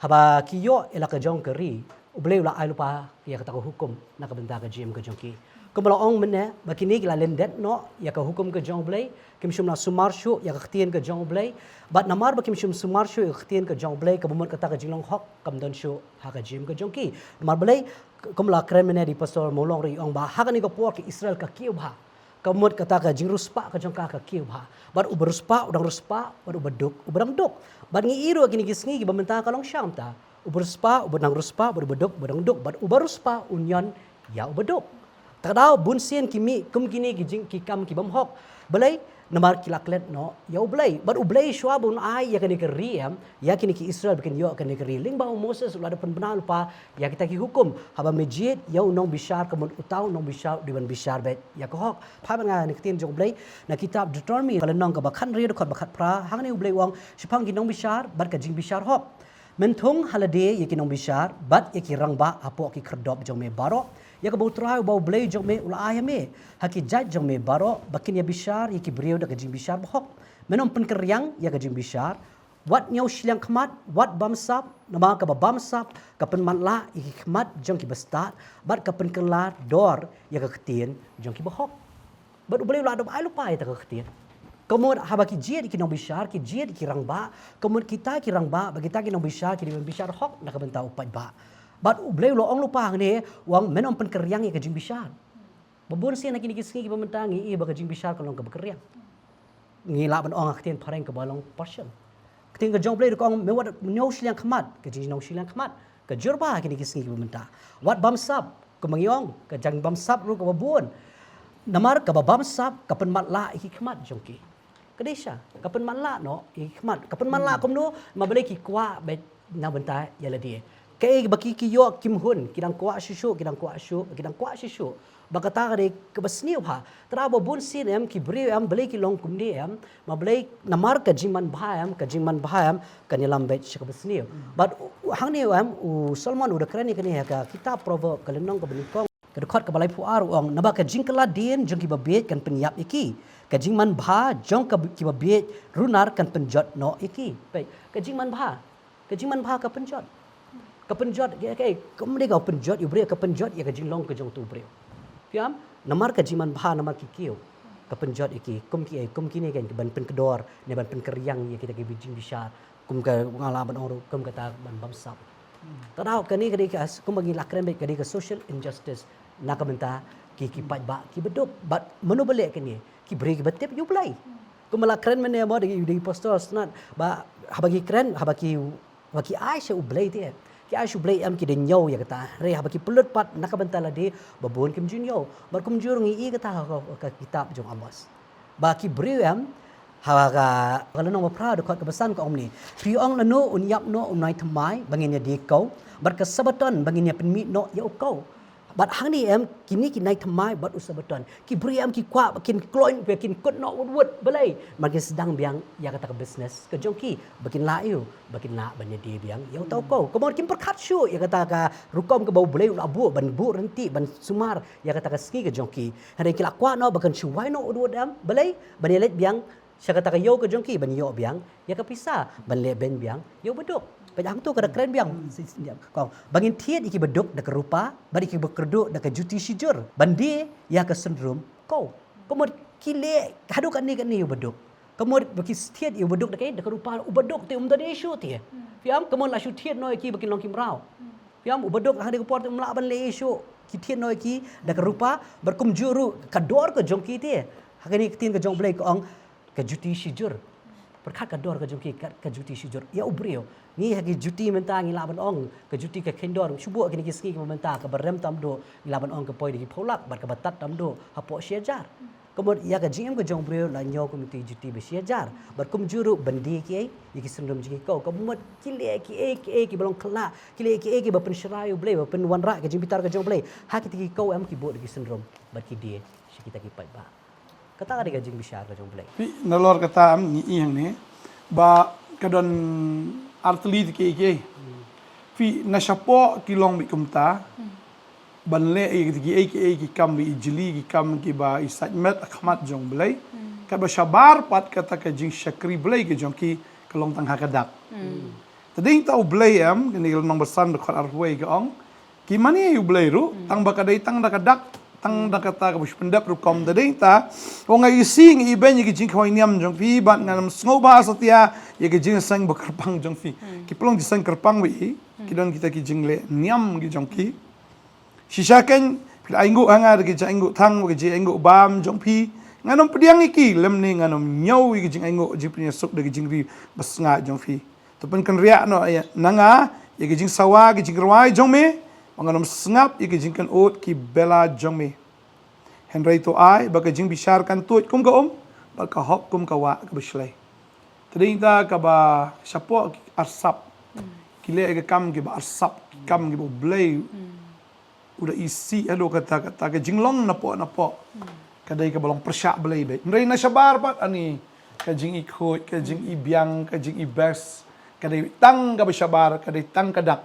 haba ki ïoh ïa la ka jong ka ri, U Blei u la ai lypa ïa kata ka hukum na ka bynta ka jingim ka jong ki. Kumba la ong mynne, ba kine ki la lyndet noh ïa ka hukum ka jong U Blei, kim shym la sumar shuh ïa ka ktien ka jong U Blei. Bad namar ba kim shym sumar shuh ïa ka ktien ka jong U Blei, kaba mut kata ka jinglong hok kam don shuh ha ka jingim ka jong ki. Namar balei? Kumba la kren mynne da i Pastor Mawlong ruh, i ong ba ha kane ka por ka Israel ka kiew bha. Ka mut kata ka jingriewspah ka jong ka ka kiew bha. Bad uba riewspah u dang riewspah, bad uba duk u dang duk. Bad ngi i ruh ha kine ki sngi kiba mynta ka long sham ta. Uba riewspah uba nang riewspah, bad uba duk uba nang duk, bad uba riewspah un ïoh ïa uba duk. Te ka daw bun sien ki mih kum kine ki jing ki kam ki bym hok. Balei? Namar ki la klet noh ïa U Blei. Bad U Blei shuwa ba un ai ïa kane ka ri em, ïa kine ki Israel ba kin ïoh kane ka ri, lyngba u Moses u la da pynbna lypa ïa kita ki hukum. Haba me jied ïa u nongbishar, ka mut uta u nongbishar u dei ban bishar beit ïa ka hok. Phai bad nga ha kane ka ktien jong U Blei na kitab Deuteronomy, ka lynnong kaba khathynriew, dkhot ba khatphra. Hangne U Blei u ong shaphang ki nongbishar bad ka jingbishar hok: Men thung ha lade ïa ki nongbishar bad ïa ki rangbah hapoh ki khyrdop jong me baroh, ïa kaba U Trai uba U Blei jong me u la ai ha me, ha ki jait jong me baroh, ba kin ïa bishar ïa ki briew da ka jingbishar bahok. Men ym pynkynriang ïa ka jingbishar. Wat ñiew shiliang khmat, wat bamsap, namar kaba bamsap ka pynmatlah ïa ki khmat jong ki bastad, bad ka pynkylla dor ïa ka ktien jong ki bahok. Bad U Blei u la da ai lypa ïa kata ka ktien. Ka mut haba ki jied ïa ki nongbishar, ki jied ïa ki rangbah, ka mut kita ki rangbah bad kita ki nongbishar ki dei ban bishar hok na ka bynta u paidbah. Bad U Blei u la ong lypa hangne, u ong men ym pynkynriang ïa ka jingbishar. Ba bun sien ha kine ki sngi kiba mynta ngi ïohi ba ka jingbishar ka long kaba kynriang. Ngi lah ban ong ha ka ktien phareng kaba long partial. Ka ktien ka jong U Blei ruh ka ong men wat ñiew shiliang khmat, ka jingñiew shiliang khmat ka jur bha ha kine ki sngi kiba mynta. Wat bamsap, kumba ngi ong, ka jingbamsap ruh kaba bun. Namar kaba bamsap ka pynmatlah ïa ki khmat jong ki. Ka dei shisha, ka pynmatlah noh ïa ki khmat. Ka pynmatlah kumno? Namar balei? Ki kwah beit na bynta ïa lade. Kaei ba ki, ki ïoh kim hun, ki dang kwah shuh shuh, ki dang kwah shuh, ki dang kwah shuh shuh. Ba kata ka dei kaba sniew bha. Te ba bun sien em ki briew em, balei ki long kumne em? Namar balei? Namar ka jingmanbha em, ka jingmanbha em kan ïalam beit sha kaba sniew. Bad u, u, hangne em u Solomon u da kren ïa kane ha ka kitab Proverb, ka lynnong kaba nyngkong, ka dkhot kaba laiphew ar, u ong: Naba ka jingkylla dien jong ki babieit kan pynïap ïa ki, ka jingmanbha jong ka, ki babieit runar kan pynjot noh ïa ki. Peit, ka jingmanbha, ka jingmanbha ka pynjot. Ka pynjot ïa kaei? Kam dei ka pynjot ïa u briew, ka pynjot ïa ka jinglong ka jong utu u briew. Phi ïohi em? Namar ka jingmanbha, namar ki kiew, ka pynjot ïa ki. Kum kiei? Kum kine kein, ban pynkdor ne ban pynkynriang ïa kita ki jingbishar. Kum ka, nga lah ban ong ruh, kum kata ban bamsap. Te daw kane ka dei ka, kumba ngi la kren beit, ka dei ka social injustice na ka bynta ki, ki paidbah kiba duk. Bad mano ba leh kane? Ki briew kiba tip ïa U Blei. Kumba la kren mynne mo da ki, da ki pastor Sniawbhalang, ba haba ki kren, haba ki, haba ki ai sha U Blei te, ki ai sha U Blei em, ki da ñiew ïa kata. Hynrei haba ki pynlut pat na ka bynta lade, ba bun kim ju ñiew. Bad kumjuh ruh ngi ïohi kata ha ka, ka kitab jong Amos. Ba ki briew em, ha ka, ka lynnong ba phra, dkhot kaba san, ka ong kumne: Phi ong, lano un ïap noh u nai thymmai ba ngin ïa die kew, bad ka Sabaton ba ngin ïa pynmih noh ïa u kew? Bad hangne em, kine ki nai thymmai bad u Sabaton, ki briew em ki kwah ba kin kloi, ba kin kut noh wut wut. Balei? Namar kin sdang biang ïa kata ka business ka jong ki, ba kin lah ïa u, ba kin lah ban ïa die biang ïa uta u kew. Ka mut kim pyrkhat shuh ïa kata ka rukom kaba U Blei u la buh, ban buh rynti, ban sumar ïa kata ka sngi ka jong ki. Hynrei ki la kwah noh ba kan shu wai noh wut wut em. Balei? Ban ïa leit biang sha kata ka ïew ka jong ki, ban ïoh biang ïa ka pisa, ban leh beiñ biang ïa u baduk. Peit, hangto ka da kren biang. Ka ong ba ngin thied ïa ki baduk da ka rupa, bad ïa ki bakyrduh da ka juti shijur, ban die ïa ka syndrum kew. Ka mut ki leh haduh katne katne ïa u baduk. Ka mut ba ki thied ïa u baduk da kaei? Da ka rupa. U baduk te um da die shuh te. Phi ïohi em? Ka mut la shu thied noh ïa ki ba kin long ki mraw. Phi ïohi em? U baduk ha kane ka por te um lah ban leh ei ei shuh. Ki thied noh ïa ki da ka rupa, bad kumjuh ruh ka dor ka jong ki te. Ha kane ka ktien ka jong U Blei ka ong ka juti shijur. Pyrkhat ka dor ka jong ki, ka, ka juti shijur ïa u briew. Ngi ha ki juti mynta ngi lah ban ong ka juti ka kheiñ dor. Shu buh kine ki sngi kiba mynta, kaba rem tam duh ngi lah ban ong ka poi da ki phew lak, bad kaba tad tam duh hapoh shi hajar. Ka mut ïa ka jingim ka jong u briew la ñiew kum ïa ki juti ba shi hajar. Bad kumjuh ruh ban die kiei ïa ki syndrum jong ki kew. Ka mut ki leh kiei kiei kiba long khyllah, ki leh kiei kiba pynshai ïa U Blei, ba pynwanrah ka jingbitar ka jong U Blei. Ha kita ki kew em ki buh da ki syndrum bad ki die sha kita ki paidbah. Kata ka dei ka jingbishar ka jong U Blei. Phi, nalor kata em ngi ïohi hangne ba ka don artylli te kiei kiei. Phi, na shapoh ki long beit kumta, ban leh ïa kiei kiei ki kam ba i jli, ki kam kiba i sait met ha khmat jong U Blei. Katba shabar pat kata ka jingshakri Blei ka jong ki ka long tang ha ka dak. Te dei ta U Blei em, kane ka lynnong ba san, dkhot arphew wei ka ong: Ki mane ïa U Blei ruh tang ba ka dei tang da ka dak, tang da kata kaba shu pyndep rukom. Te dei ta, ong, nga isih, nga ibeiñ ïa ki jingkhawai niam jong phi, bad ngan ym sngewbha satia ïa ki jingïaseng ba kyrpang jong phi. Ki pynlong jingïaseng kyrpang ba i, ki don kita ki jingleh niam ki jong ki. Shisha kein phi la ainguh ha nga da ki jingainguh thang bad ki jingainguh bam jong phi. Ngan ym pdiang ïa ki, lymne ngan ym ñiew ïa ki jingainguh jingpynïasuk da ki jingri basngaid jong phi. To pynkynriah noh ïa na nga ïa ka jingsawa, ka jingrwai jong me, ba ngan ym sngap ïa ka jingkynnoh ki bela jong me. Hynrei to ai ba ka jingbishar kan tuid kum ka um, bad ka hok kum ka wah kaba shlei. Te dei ta kaba shapoh ki arsap, ki leh ïa ka kam kiba arsap, ki kam kiba U Blei u da isih haduh kata, kata ka jinglong napoh napoh. Ka dei kaba long pyrshah Blei beit. Hynrei na shabar pat ani, ka jingikhuid, ka jingibiang, ka jingibes, ka dei tang kaba shabar, ka dei tang ka dak.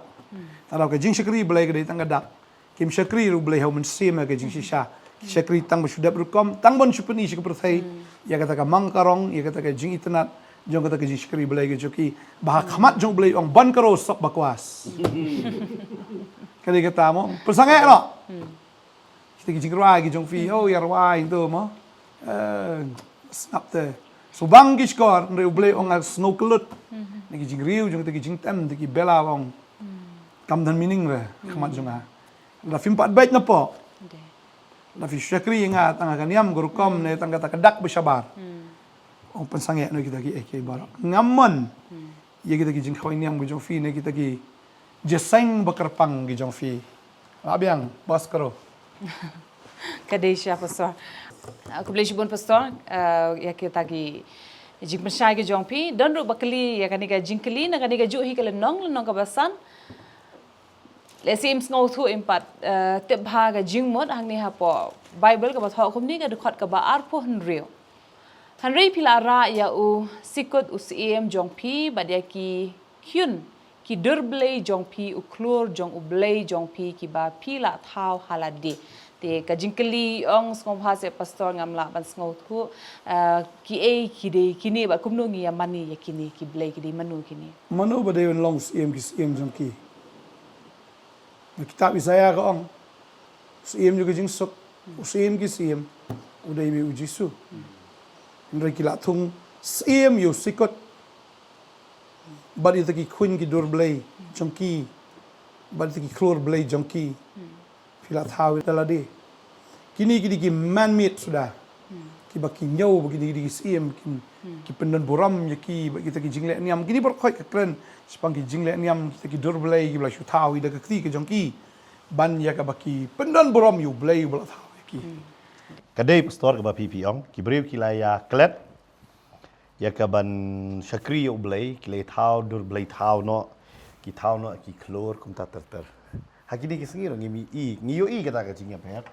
Tang ka jingshakri Blei ka dei tang ka dak. Kim shakri ruh Blei ha u mynsiem ha ka jingshisha. Shakri tang ba shu dep rukom, tang ban shu pyni sha ka pyrthei ïa kata ka mang ka rong, ïa kata ka jingitynnad jong kata ka jingshakri Blei ka jong ki. Ba ha khmat jong U Blei ong ban karo sop bakwas. Ka dei kata mo, pynsangeh noh. Kita ki jingrwai ki jong phi, oh, ïa rwai tu mo. Eh, sngap te. Subang ki shkor, hynrei U Blei ong ar sngew kyllut. Ni ki jingriew jong kita ki jingtem, kita ki bela ong. Kam don meaning re, khmat jong nga. Da phim pat beit napoh. Da phi shakri nga tang ka niam ka rukom ne tang kata ka dak ba shabar. Ong pynsangeh noh kita ki, eh, ki baroh. Ngam mon. Ïa kita ki jingkhawai niam ki jong phi ne kita ki jingïaseng ba kyrpang ki jong phi. Lah biang, bas karo. Ka dei sha pastor. Ah, khublei shibun pastor, ah, ïa kita ki jingpynshai ki jong phi, don ruh ba kylli, ïa kane ka jingkylli, na kane kajuh hi ka lynnong, lynnong kaba san. Lehse im sngewthuh im pat, eh, tip bha ka jingmut hangne hapoh Baibl kaba thoh kumne ka dkhot kaba arphew hynriew. Hynrei phi la rah ïa u Sikut u syiem jong phi bad ïa ki khun ki dur blei jong phi, u khlur jong u blei jong phi kiba phi la thaw ha lade. Te ka jingkylli ong sngewbha seh pastor ngam lah ban sngewthuh, eh, kiei ki dei kine bad kumno ngi ïa mane ïa kine ki blei ki dei mano kine. Mano ba dei ban long syiem ki syiem jong ki. Na kitab Isaiah ka ong, u syiem jong ka jingsuk, u syiem ki syiem, u dei u Jisu. Hynrei ki la thung syiem ïa u Sikut. Bad ïa kita ki khun ki dur blei jong ki, bad ïa kita ki khlur blei jong ki. Phi la thaw ïa lade. Kine ki dei ki man-made suda. Kiba ki ñiew, ba kine ki dei ki syiem, ki, ki pyndon burom ïa ki, ba kita ki jingleh niam. Kine baroh khoit ka kren shaphang ki jingleh niam, kita ki dur blei, kiba la shu thaw ïa da ka kti ka jong ki. Ban ïa kaba ki pyndon burom ïa u Blei uba la thaw ïa ki. Ka dei pastor kaba phi phi ong, ki briew ki la ïa klet ïa ka ban shakri ïa u Blei, ki la thaw dur blei thaw noh, ki thaw noh ki khlur kumta ter ter. Ha kine ki sngi ruh ngi ïohi, ngi ïohi kata ka jingïapher.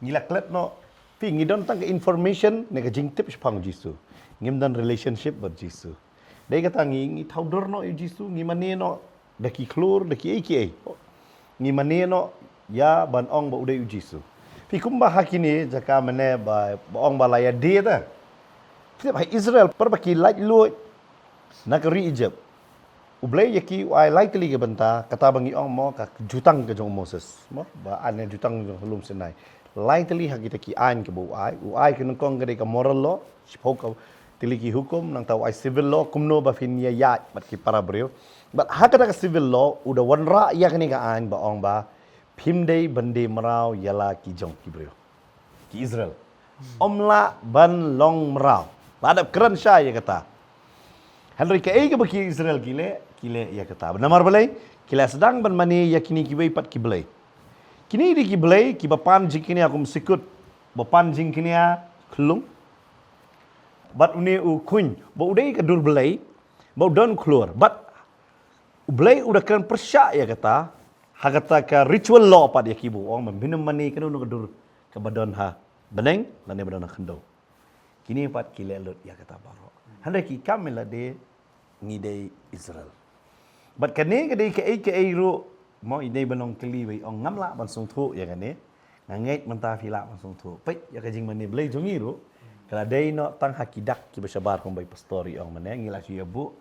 Ngi la klet noh, phi ngi don tang ka information ne ka jingtip shaphang u Jisu. Ngim don relationship bad Jisu. Dei kata ngi, ngi thaw dur noh ïa u Jisu, ngi mane noh da ki khlur, da kiei kiei. Ngi mane noh ïa ban ong ba u dei u Jisu. Phi kumba ha kine jaka mane ba, ba ong ba la ïa die ta. Phi tip ha Israel, por ba ki laitluid na ka ri Egypt. U Blei ïa ki u ai lai tylli ki bynta, kata ba ngi ong mo ka jutang ka jong u Moses. Mo, ba ai na jutang jong u lum Sinai. Lai tylli ha kita ki aiñ kiba u ai, u ai ki nyngkong ka dei ka moral law, shiphew ka tylli ki hukum, nangta u ai civil law, kumno ba phin ïa ïaid bad ki para briew. Bad ha kata ka civil law, u da wanrah ïa kane ka aiñ ba ong ba, phim dei ban die mraw ïa la ki jong ki briew. Ki Israel. Ym lah ban long mraw. La dep kren shai ïa kata. Hynrei kaei kaba ki Israel ki leh, ki leh ïa kata. Namar balei, ki la sdang ban mane ïa kine kiwei pat ki blei. Kine dei ki blei, kiba pan jingkñia kum sikut, ba pan jingkñia khlung. Bad une u khun, ba u dei ka dur blei, ba u don khlur. Bad u Blei u da kren pyrshah ïa kata, ha kata ka ritual law pat ïa ki ba u ong, ba phin ym mane kano kano ka dur kaba don ha bneng, lane ba don ha khyndew. Kine pat ki leh lut ïa kata baroh. Hynrei ki kam ïa lade ngi dei Israel. Bad kane ka dei kaei kaei ruh, mo, i dei ba long kylli ba i ong ngam lah ban sngewthuh ïa kane. Nga ngeit mynta phi lah ban sngewthuh. Peit ïa ka jingmane Blei jong ngi ruh. Ka la dei noh tang ha ki dak kiba shabar kumba i pastor i ong mynne, ngi la shu ïa buh.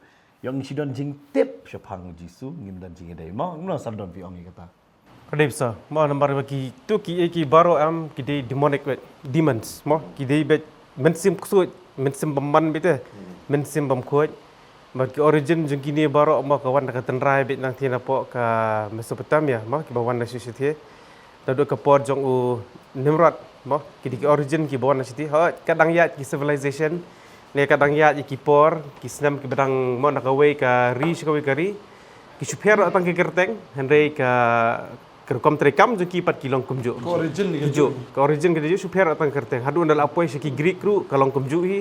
Ïa ngi shu don jingtip shaphang u Jisu, ngim don jingïadei. Mo, ngim lah sar don phi ong ïa kata. Ka dei bsa, mo, namar ba ki, tu ki, ki baroh em, ki dei demonic beit, demons, mo, ki dei beit mynsiem ksuid, mynsiem bymman beit te, mynsiem bymkhuid. Bad ki origin jong kine baroh, mo, ka wan da ka tynrai beit nangtei napoh ka Mesopotamia, mo, kiba wan na shisha te. Naduh ka por jong u Nimrod, mo, ki dei ki origin kiba wan na shisha te. Hooid, ka dang ïaid ki civilization, ne ka dang ïaid ki por, ki snem kiba dang, mo, na kawei ka ri sha kawei ka ri. Ki shu pher tang ki kyrteng, hynrei ka, ka rukom treikam jong ki pat ki long kumjuh. Ka origin ka juh. Ka origin ka juh, shu pher tang kyrteng. Haduh ynda la poi sha ki Greek ruh ka long kumjuh hi.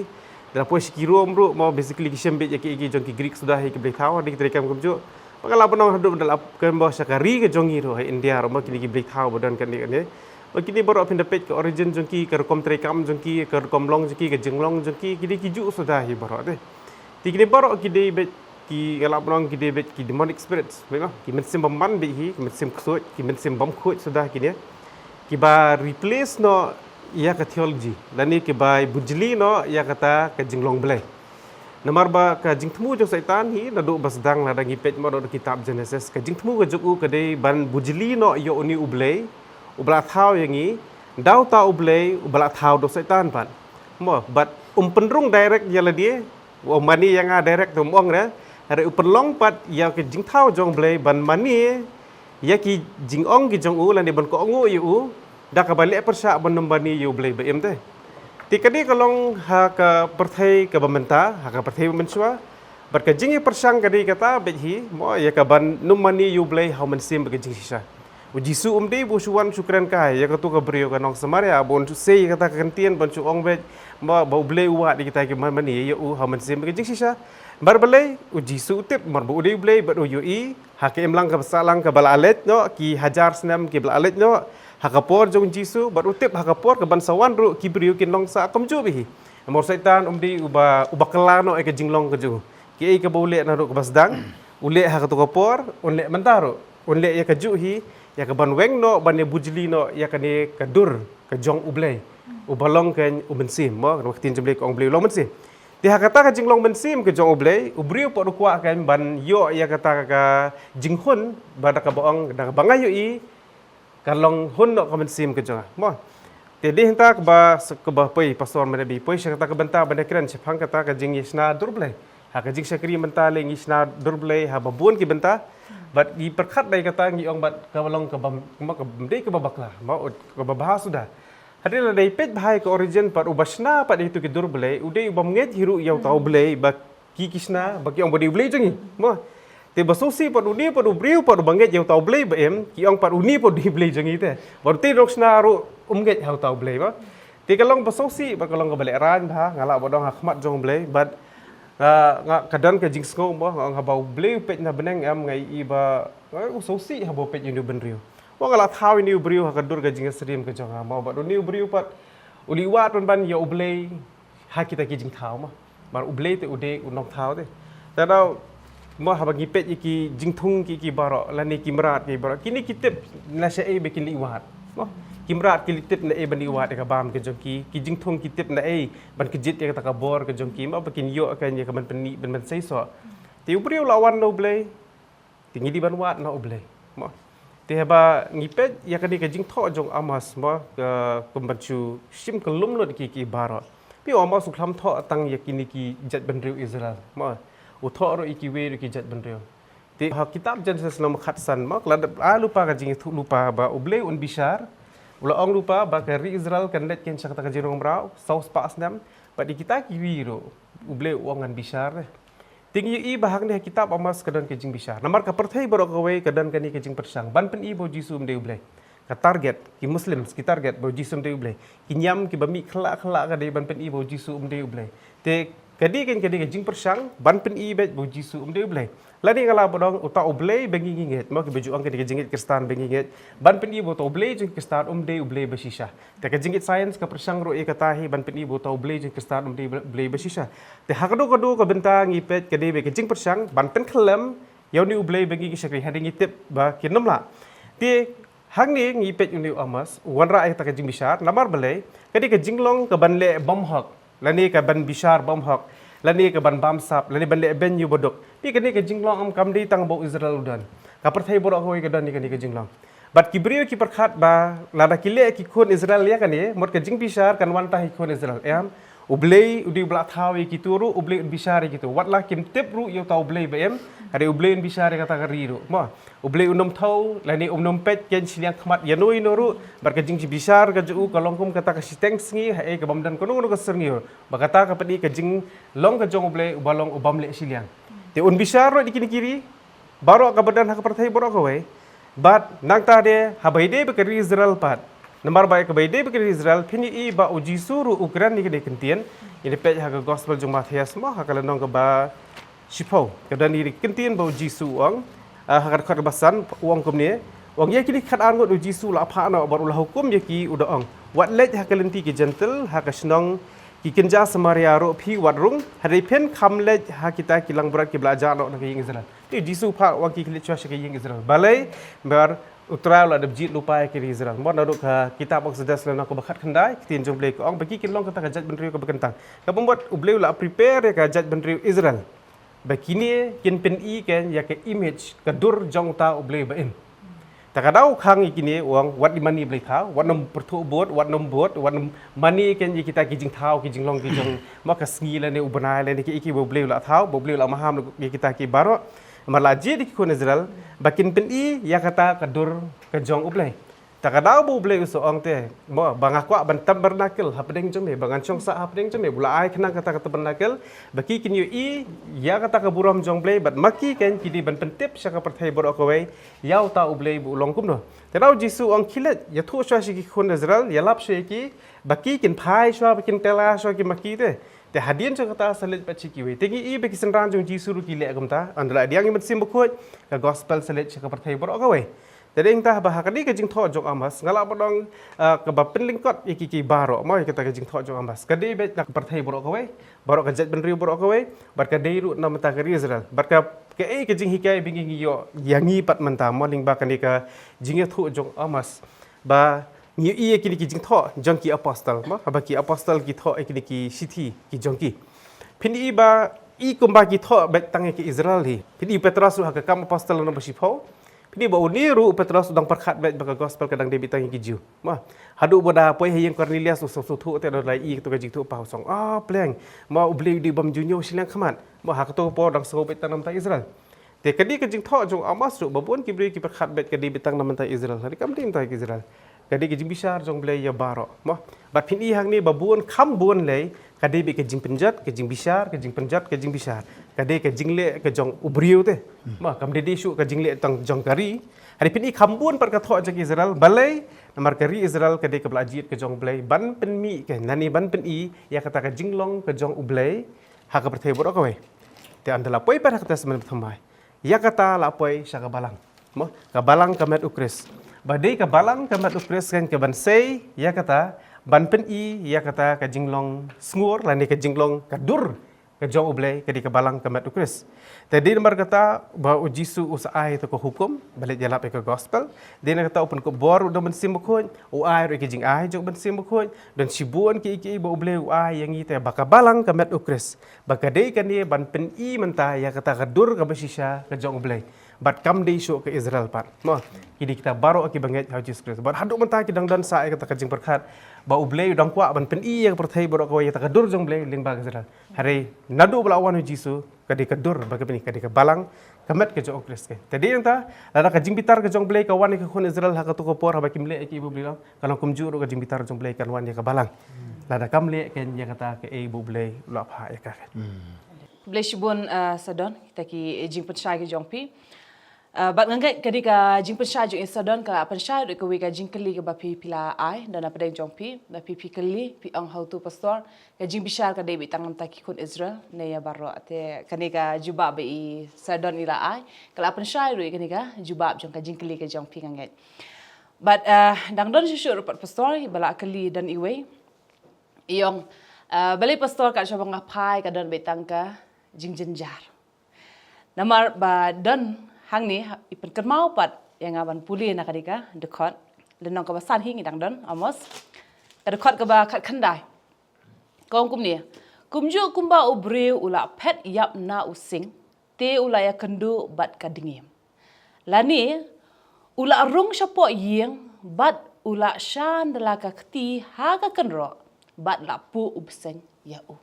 Ynda la poi sha ki Rom ruh, mo, basically ki shem beit ïa ki, ïa ki jong ki Greek suda hi ki blei thaw, hadien ki treikam kumjuh. Ba nga lah ban ong haduh ynda la poi sha ka ri ka jong ngi ruh, ha India ruh, mo, kine ki blei thaw ba don kane kane. Ba kine baroh phin da peit ka origin jong ki, ka rukom treikam jong ki, ka rukom long jong ki, ka jinglong jong ki, kine ki juh suda hi baroh te. Te kine baroh ki dei beit ki, nga lah ban ong ki dei beit ki demonic spirits, beit mo? Ki mynsiem bymman beit hi, ki mynsiem ksuid, ki mynsiem bymkhuid suda kine. Kiba replace noh ïa ka theology, lane kiba bujli noh ïa kata ka jinglong Blei. Namar ba ka jingthmu jong Soitan hi, naduh ba sdang lada ngi peit mo, naduh kitab Genesis, ka jingthmu ka jong u ka dei ban bujli noh ïa une u Blei uba la thaw ïa ngi, da uta u Blei uba la thaw da u Soitan pat. Mo, bad um pynrung direct ïa lade, um mane ïa nga direct te um ong re, hynrei u pynlong pat ïa ka jingthaw jong u Blei ban mane ïa ki jingong ki jong u, lane ban kohnguh ïa u da kaba leh pyrshah ban ym mane ïa u Blei ba im te. Te kane ka long ha ka pyrthei kaba mynta, ha ka pyrthei ba mynshuwa. Bad ka jingïapyrshang ka dei kata beit hi, mo, ïa kaban ym mane ïa u Blei ha u mynsiem bad ka jingshisha. U Jisu um dei ba u shu wan shu kren kai ïa kato ka briew ka nong Samaria, ba un shu sei ïa kata ka kyntien, ban shu ong beit, mo, ba u Blei u wad ïa kita kiba mane ïa u ha u mynsiem bad ka jingshisha. Namar balei? U Jisu u tip namar ba u dei u Blei bad u ïohi ha ka imlang kaba sahlang kaba la leit noh, ki hajar snem kiba la leit noh ha ka por jong u Jisu, bad u tip ha ka por kaban sa wan ruh ki briew kin long sah kumjuh beit hi. Namar u Soitan um dei uba, uba kylla noh ïa ka jinglong ka jong u. Kiei kaba u leh naduh kaba sdang, u leh ha kato ka por, un leh mynta ruh. Un leh ïa kajuh hi, ïa kaban weng noh, ban ïa bujli noh ïa kane ka dur ka jong u Blei, uba long keiñ u Mynsiem, mo, namar ka ktien jong u Blei ka ong u Blei u long Mynsiem. Te ha kata ka jinglong mynsiem ka jong u Blei, u briew pat u kwah keiñ ban ïoh ïa kata ka jinghun, ba da kaba ong, da kaba nga ïohi, ka long hun noh ka mynsiem ka jong nga, mo. Te dei hangta kaba, kaba poi, pastor, mynta ba poi sha kata ka bynta ban ïa kren shaphang kata ka jingïashna dur Blei. Ha ka jingshakri mynta lei ngi shna dur Blei ha ba bun ki bynta. Bad ngi pyrkhat da kata ngi ong bad kaba long kaba, mo, kaba dei kaba bakla, mo, kaba bha suda. Hadien lada peit bha ïa ka origin pat, uba shna pat ïa kito ki dur Blei u dei u bym ngeit hi ruh ïa uta u Blei ba ki, ki shna, ba ki ong ba dei u Blei jong ngi, mo. Te ba sngewsih pat une pat u briew pat uba ngeit ïa uta u Blei ba im, ki ong pat une pat u dei u Blei jong ngi te. Bad uta u nongshna ruh um ngeit ha uta u Blei, mo. Te ka long ba sngewsih bad ka long kaba lehraiñ bha, nga lah ban ong, ha khmat jong u Blei. Bad, ah, nga, ka don ka jingsngew, mo, nga ong haba u Blei u peit na bneng, em, nga ïohi ba, eh, u sngewsih haba u peit ïa une u bynriew. Mo, nga lah thaw ïa une u briew ha ka dur ka jingïasyriem ka jong nga, mo, bad une u briew pat u leh wad ban ban ïa u Blei ha kita ki jingthaw, mo. Namar u Blei te u dei u nongthaw te. Te nangta, mo, haba ngi peit ïa ki jingthung ki, ki baroh, lane ki mrad ki baroh, kine ki tip na shaei ba kin leh wad, mo. Ki mrad ki tip naei ban leh wad ïa ka bam ka jong ki, ki jingthung ki tip naei ban kjit ïa kata ka bor ka jong ki, mo, ba kin ïoh keiñ ïa kaban pyni, ban, ban seisoh. Te u briew u la wan na u Blei, te ngi dei ban wad na u Blei, mo. Te haba ngi peit ïa kane ka jingthoh jong u Amos, mo, ka, kumban shu shim kyllum lut ki, ki baroh. Phi, u Amos u khlem thoh tang ïa kine ki jaitbynriew Israel, mo. U thoh ruh ïa kiwei ruh ki jaitbynriew. Te ha kitab Genesis lynnong khatsan, mo, ka la dep ai lypa ka jingïathuhlypa ba u Blei un bishar. U la ong lypa ba ka ri Israel kan leit keiñ sha kata ka jingrong mraw saw spah snem. Bad ïa kita ki ri ruh u Blei u ong ngan bishar, eh. Te ngi ïohi ba hangne ha kitab Amos ka don ka jingbishar. Namar ka pyrthei baroh kawei ka don kane ka jingpyrshang ban pyni ba u Jisu um dei u Blei. Ka target, ki Muslims ki target ba u Jisu um dei u Blei. Ki niam kiba mih khyllah khyllah ka dei ban pyni ba u Jisu um dei u Blei. Te ka dei keiñ, ka dei ka jingpyrshang ban pyni beit ba u Jisu um dei u Blei. Lane nga lah ban ong uta u Blei ba ngi, ngi ngeit, mo, kiba ju ong kane ka jingngeit Khristan ba ngi ngeit, ban pyni ba uta u Blei jong ki Khristan um dei u Blei bashisha. Te ka jingngeit science ka pyrshang ruh ïa kata hi ban pyni ba uta u Blei jong ki Khristan um dei u Blei bashisha. Te ha kano kano ka bynta ngi peit ka dei beit ka jingpyrshang ban pynkhyllem ïa une u Blei ba ngi, ngi shakri, hadien ngi tip ba kin ym lah. Te hangne ngi peit une u Amos u wanrah ïa kata ka jingbishar, namar balei? Ka dei ka jinglong kaban leh bymhok, lane kaban bishar bymhok, lane kaban bamsap, lane ban leh beiñ ïa u baduk. Phi, kane ka jinglong em kam dei tang ba u Israel u don. Ka pyrthei baroh kawei ka don ïa kane ka jinglong. Bad ki briew ki pyrkhat ba lada ki leh ki khun Israel ïa kane, mut ka jingbishar kan wan tang ha ki khun Israel. Em, u Blei u dei uba la thaw ïa kito ruh, u Blei un bishar ïa kito. Wat la kim tip ruh ïa uta u Blei ba im, hynrei u Blei un bishar ïa kata ka ri ruh, mo. U Blei un ym thaw, lane un ym peit keiñ shiliang khmat ïano ïano ruh, bad ka jingbishar ka jong u ka long kum kata ka shiteng sngi haei ka bym don kano kano ka syrngiew. Ba kata ka pyni ka jinglong ka jong u Blei uba long u bym leh shiliang. Te un bishar ruh ïa kine ki ri, baroh kaba don ha ka pyrthei baroh kawei. Bad nangta de haba ïadei bad ka ri Israel pat. Namar ba kaba ïadei bad ka ri Israel, phin ïohi ba u Jisu ruh u kren ïa kane ka ktien, ïa peit ha ka gospel jong Mathaios mo, ha ka lynnong kaba shiphew. Ka don ïa kane ka ktien ba u Jisu u ong, ah, ha ka dkhot kaba san, u ong kumne, u ong ïa kine ki khatar ngut u Jisu u la phah noh bad u la hukum ïa ki u da ong, wat leit ha ka lynti ki jentil, ha ka shnong ki kynja Samaria ruh phi wat rung, hynrei phin kham leit ha kita ki langbrot kiba la jah noh na ka ïing Israel. Te u Jisu u phah u ong ki leit shuwa sha ka ïing Israel. Balei? Namar u Trai u la dep jied lypa ïa ki ri Israel. Mo, naduh ka kitab Exodus lynnong kaba khatkhyndai, ka ktien jong u Blei ka ong ba ki kin long kata ka jaitbynriew kaba kyntang. Kaba mut u Blei u la prepare ïa ka jaitbynriew Israel. Ba kine kin pyni kein ïa ka image, ka dur jong uta u Blei ba im. Te ka dei u khang ïa kine u ong, wat ïa mane blei thaw, wat nym pyrthuh bud, wat nym bud, wat nym mane kein ïa kita ki jingthaw, ki jinglong, ki jong, mo, ka sngi lane u bnai lane kiei kiei ba u Blei u la thaw, ba u Blei u la maham ïa kita ki baroh. Namar la jied ïa ki khun Israel ba kin pyni ïa kata ka dur ka jong u Blei. Te ka dei ba u Blei u sa ong te, mo, ba nga kwah ban tabernacle hapdeng jong me, ba ngan shong sah hapdeng jong me, u la ai khnang kata ka tabernacle, ba ki kin ïohi ïa kata ka burom jong u Blei, bad ma ki kein ki dei ban pyntip sha ka pyrthei baroh kawei ïa uta u Blei ba u long kumno. Te u Jisu u ong khie leit, ïathuh shuwa sha ki khun Israel, ïalap shuwa ïa ki, ba ki kin phai shuwa, ba kin kylla shuwa ki ma ki te. Te hadien jong kata sa leit pat sha kiwei. Te ngi ïohi ba ki synran jong u Jisu ruh ki leh kumta, ynda la dei ïa u Mynsiem Bakhuid, ka gospel sa leit sha ka pyrthei baroh kawei. Te dei nangta ba ha kane ka jingthoh jong u Amos, nga lah ban ong, ah, kaba pynlyngkot ïa ki, ki baroh, mo, ïa kata ka jingthoh jong u Amos. Ka dei beit na ka pyrthei baroh kawei, baroh ka jaitbynriew baroh kawei, bad ka dei ruh na bynta ka ri Israel. Bad ka, kaei ka jinghikai ba ngi, ngi ïoh ïa ngi pat mynta, mo, lyngba kane ka jingïathuh jong u Amos. Ba ngi ïohi ïa kine ki jingthoh jong ki apostol, mo, haba ki apostol ki thoh ïa kine ki shithi ki jong ki. Phin ïohi ba i kumba ki thoh beit tang ïa ki Israel hi. Phin ïohi u Petros ruh ha ka Kam Apostol lynnong ba shiphew. Phin ïohi ba une ruh u Petros u dang pyrkhat beit ba ka gospel ka dang dei beit tang ïa ki Jiw. Mo, haduh ba u da poi ha ïing Kornelius u sngewthuh te u da ïohi ïa kato ka jingthuh paw u ong, ah, pleng. Mo, u Blei u dei bym ju ñiew shiliang khmat. Mo, ha kato ka por dang sngew beit tang na bynta Israel. Te ka dei ka jingthoh jong u Amos ruh, ba bun ki briew ki pyrkhat beit ka dei beit tang na bynta Israel. Hynrei kam dei na bynta Israel. Ka dei ka jingbishar jong u Blei ïa baroh. Mo, bad phin ïohi hangne ba bun kham bun lei, ka dei beit ka jingpynjot, ka jingbishar, ka jingpynjot, ka jingbishar. Ka dei ka jingleh ka jong u briew te. Mo, kam dei dei shuh ka jingleh tang jong ka ri. Hynrei phin ïohi kham bun pat ka thoh jong Israel, balei, namar ka ri Israel ka dei kaba la jied ka jong u Blei, ban pynmih kein, lane ban pyni ïa kata ka jinglong ka jong u Blei ha ka pyrthei baroh kawei. Te ynda la poi pat ha ka Testament Bathymmai, ïa kata la poi sha ka balang. Mo, ka balang ka met u Khrist. Ba dei ka balang ka met u Khrist kein kaban sei ïa kata, ban pyni ïa kata ka jinglong sngur, lane ka jinglong ka dur ka jong u Blei, ka dei ka balang ka met u Khrist. Te dei namar kata ba u Jisu u sa ai ïa ka hukum, ba leit ïalap ïa ka gospel. Dei na kata u pynkup bor ruh da u Mynsiem Bakhuid, u ai ruh ïa ka jingai jong u Mynsiem Bakhuid, don shibun kiei kiei ba u Blei u ai ïa ngi te ba ka balang ka met u Khrist. Ba ka dei kane ban pyni mynta ïa kata ka dur kaba shisha ka jong u Blei. Bad kam dei shuh ka Israel pat. Mo, ki dei kita baroh kiba ngeit ha u Jisu Khrist. Bad haduh mynta ki dang don sa ïa kata ka jingpyrkhat ba u Blei u dang kwah ban pyni ïa ka pyrthei baroh kawei ïa kata ka dur jong u Blei lyngba ka Israel. Hynrei naduh ba la wan u Jisu, ka dei ka dur ba ka pyni, ka dei ka balang ka met ka jong u Khrist kein. Te dei nangta, lada ka jingbitar ka jong u Blei ka wan ïa ki khun Israel ha kato ka por haba kim leh ïa kaei ba u Blei u ong, ka long kumjuh ruh ka jingbitar jong u Blei kan wan ïa ka balang. Lada kam leh kein ïa kata kaei ba u Blei u la phah ïa ka kein. Khublei shibun, eh, Sadon, kita ki jingpynshai ki jong phi. Eh, bad nga ngeit ka dei ka jingpynshai jong i Sadon ka la pynshai ruh ïa kawei ka jingkylli kaba phi, phi la ai, da na pdeng jong phi, da phi, phi kylli, phi ong hato pastor, ka jingbishar ka dei beit tang na bynta ki khun Israel, ne ïa baroh. Te kane ka jubab ba i Sadon i la ai, ka la pynshai ruh ïa kane ka jubab jong ka jingkylli ka jong phi nga ngeit. Bad, eh, dang don shuh shuh ruh pat pastor, ba la kylli don iwei. I ong, eh, balei pastor kat shaba nga phai ka don beit tang ka jingjynjar. Namar ba don hangne, ha, i pynkynmaw pat ïa nga ban pule na ka dei ka dkhot. Lynnong kaba san hi ngi dang don, Amos. Ka dkhot kaba khatkhyndai. Ka ong kumne, kumjuh kumba u briew u la phet ïap na u sing, te u la ïakynduh bad ka dngiem. Lane, u la rung shapoh ïing, bad u la shan da la ka kti ha ka kynroh, bad la puh u bseiñ ïa u.